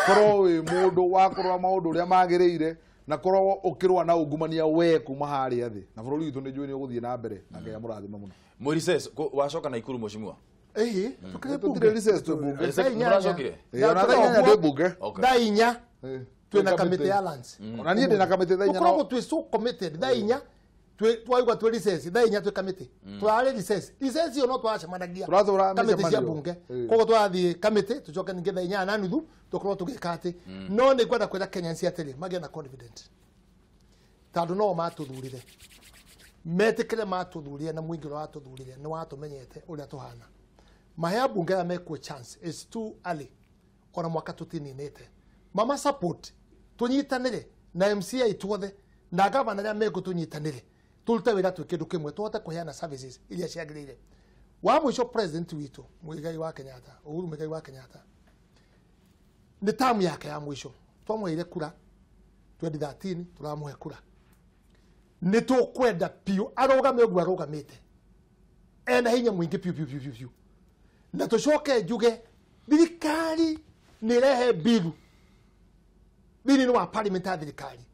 korwo wĩ mũndũ wa kũrora maũndũ ũrĩa magĩrĩire na korwo ũkĩrũa na ungumania we kuma harĩa thĩ na bũrũri witũ nĩ njũĩ nĩ ũgũthiĩ na mbere na Ngai amũrathime mũno. Mũrices wacoka Naikuru mheshimiwa? Ĩĩ tũkĩrĩ recess twĩ bunge Mũracokire? Ona thaa inyanya ndĩ bunge thaa inya twĩna kamĩtĩ ya lands ona niĩ ndĩna kamĩtĩ thaa inya tũkoragwo twĩ so committed thaa inya twaigua twĩ recess thaa inya twĩ kamĩtĩ tũrarĩ recess recess ĩyo no tũracemanagia kamĩtĩ cia bunge koguo tũrathiĩ kamĩtĩ tũcoke ningĩ thaa inya na nuthu tũkorwo tũgĩka atĩ no nĩ ngwenda kwĩra Kenyans atĩrĩ magĩe na confident tondũ no matũthurire Metĩkĩre matũthurire na mũingĩ ũrĩa watũthurire nĩ watũmenyete ũrĩa tũhana. Mahe ambunge arĩa mekuo chance is too early ona mwaka tũtininĩte. Mama support tũnyitanĩre na MCA ithuothe na gavana arĩa mekuo tũnyitanĩre tũrute wĩra twĩ kĩndũ kĩmwe tũhote kũheana services iria ciagĩrĩire. Wa mũico president witũ Muigai wa Kenyatta, Uhuru Muigai wa Kenyatta, nĩ tamu yake ya mũico. Twamũheire kura 2013, tũramũhe kura. Nĩ tũkwenda piũ arũgame ũguo arũgamĩte ena hinya mũingĩ piũ piũ piũ piũ piũ. Na tũcoke njuge thirikari nĩ ĩrehe bill thĩinĩ wa parliament ya thirikari,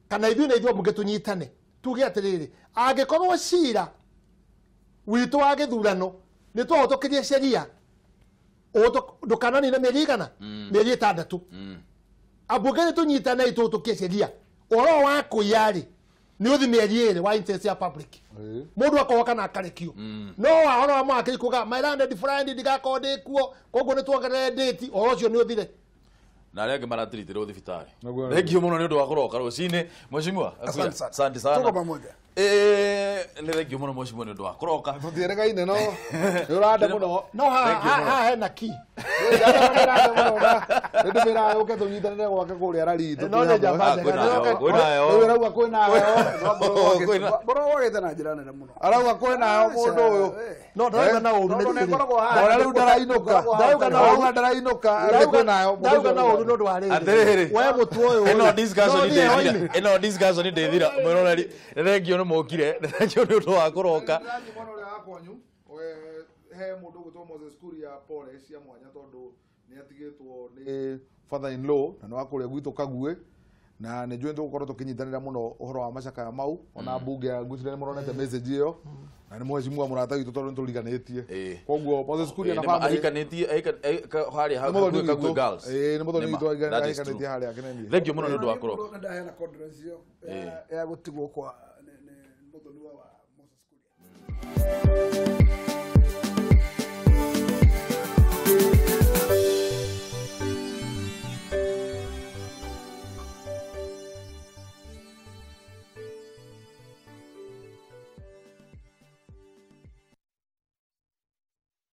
kana ithuĩ na ithuĩ ambunge tũnyitane tuge atĩrĩrĩ, angĩkorwo cira witũ wa gĩthurano nĩ twahĩtũkirie sheria ndũkananine mĩeri igana mĩeri ĩtandatũ, ambunge nĩ tũnyitane tũhĩtũkie sheria ũhoro wa kũiya rĩ nĩ ũthi mĩeri ĩrĩ wa interest ya public mũndũ akohwo kana akarekio. No ũhoro wa mwakĩri kuga my landed friend ndigakorwo ndĩ kuo koguo nĩ tuongerere date, ũhoro ũcio nĩ ũthire. Na arĩa angĩ maratiritirwo thibitarĩ. Thank you mũno nĩ ũndũ wa kũroka rũcinĩ mheshimiwa. Asante sana. Tuko pamoja. Nĩ thank you mũno mheshimiwa nĩ ũndũ wa kũroka. Tũtieregaine no nĩ ũranda mũno. No haha hena ki. Nĩ ndĩmĩraga ũke tũnyitanĩre gwake kũrĩa rari. No nĩ njamba njega. Rĩu arauga kwĩna heho. Mboro wagĩte na njĩra nene mũno. Arauga kwĩna heho mũndũ ũyũ. No ndarauga na ũru nĩ rĩrĩ. Rĩu ndarainũka. Ndarauga na ũru. Ndarainũka. Kwĩna heho. Ndarauga na ũru nĩ ũndũ wa rĩrĩ. Atĩrĩrĩ. We mũtu ũyũ. Ĩno discussion ndĩthira. Ĩno discussion ndĩthira. Mwĩroreri. Nĩ thengio nĩ mũkire. Nĩ thengio nĩ ũndũ wa kũroka. He mũndũ ũgwĩtwo Moses Kuria pole cia mwanya tondũ nĩ atigĩtwo nĩ father in law na nĩ wa kũrĩa gwitũ Kaguĩ, na nĩ njũĩ tũgũkorwo tũkĩnyitanĩra mũno ũhoro wa macakaya mau ona mbunge ya ngwĩciria nĩ mũronete message ĩyo na nĩ mheshimiwa mũrata witũ tondũ nĩ tũriganĩtie. Koguo Moses Kuria na family ahikanĩtie harĩa hakuhĩ Kaguĩ Girls. Nĩ mũthoni witũ ahikanĩtie harĩa Kĩnenie. Thank you mũno nĩ ũndũ wa kũroka. Ndaheana condolence ĩyo ya gũtigwo kwa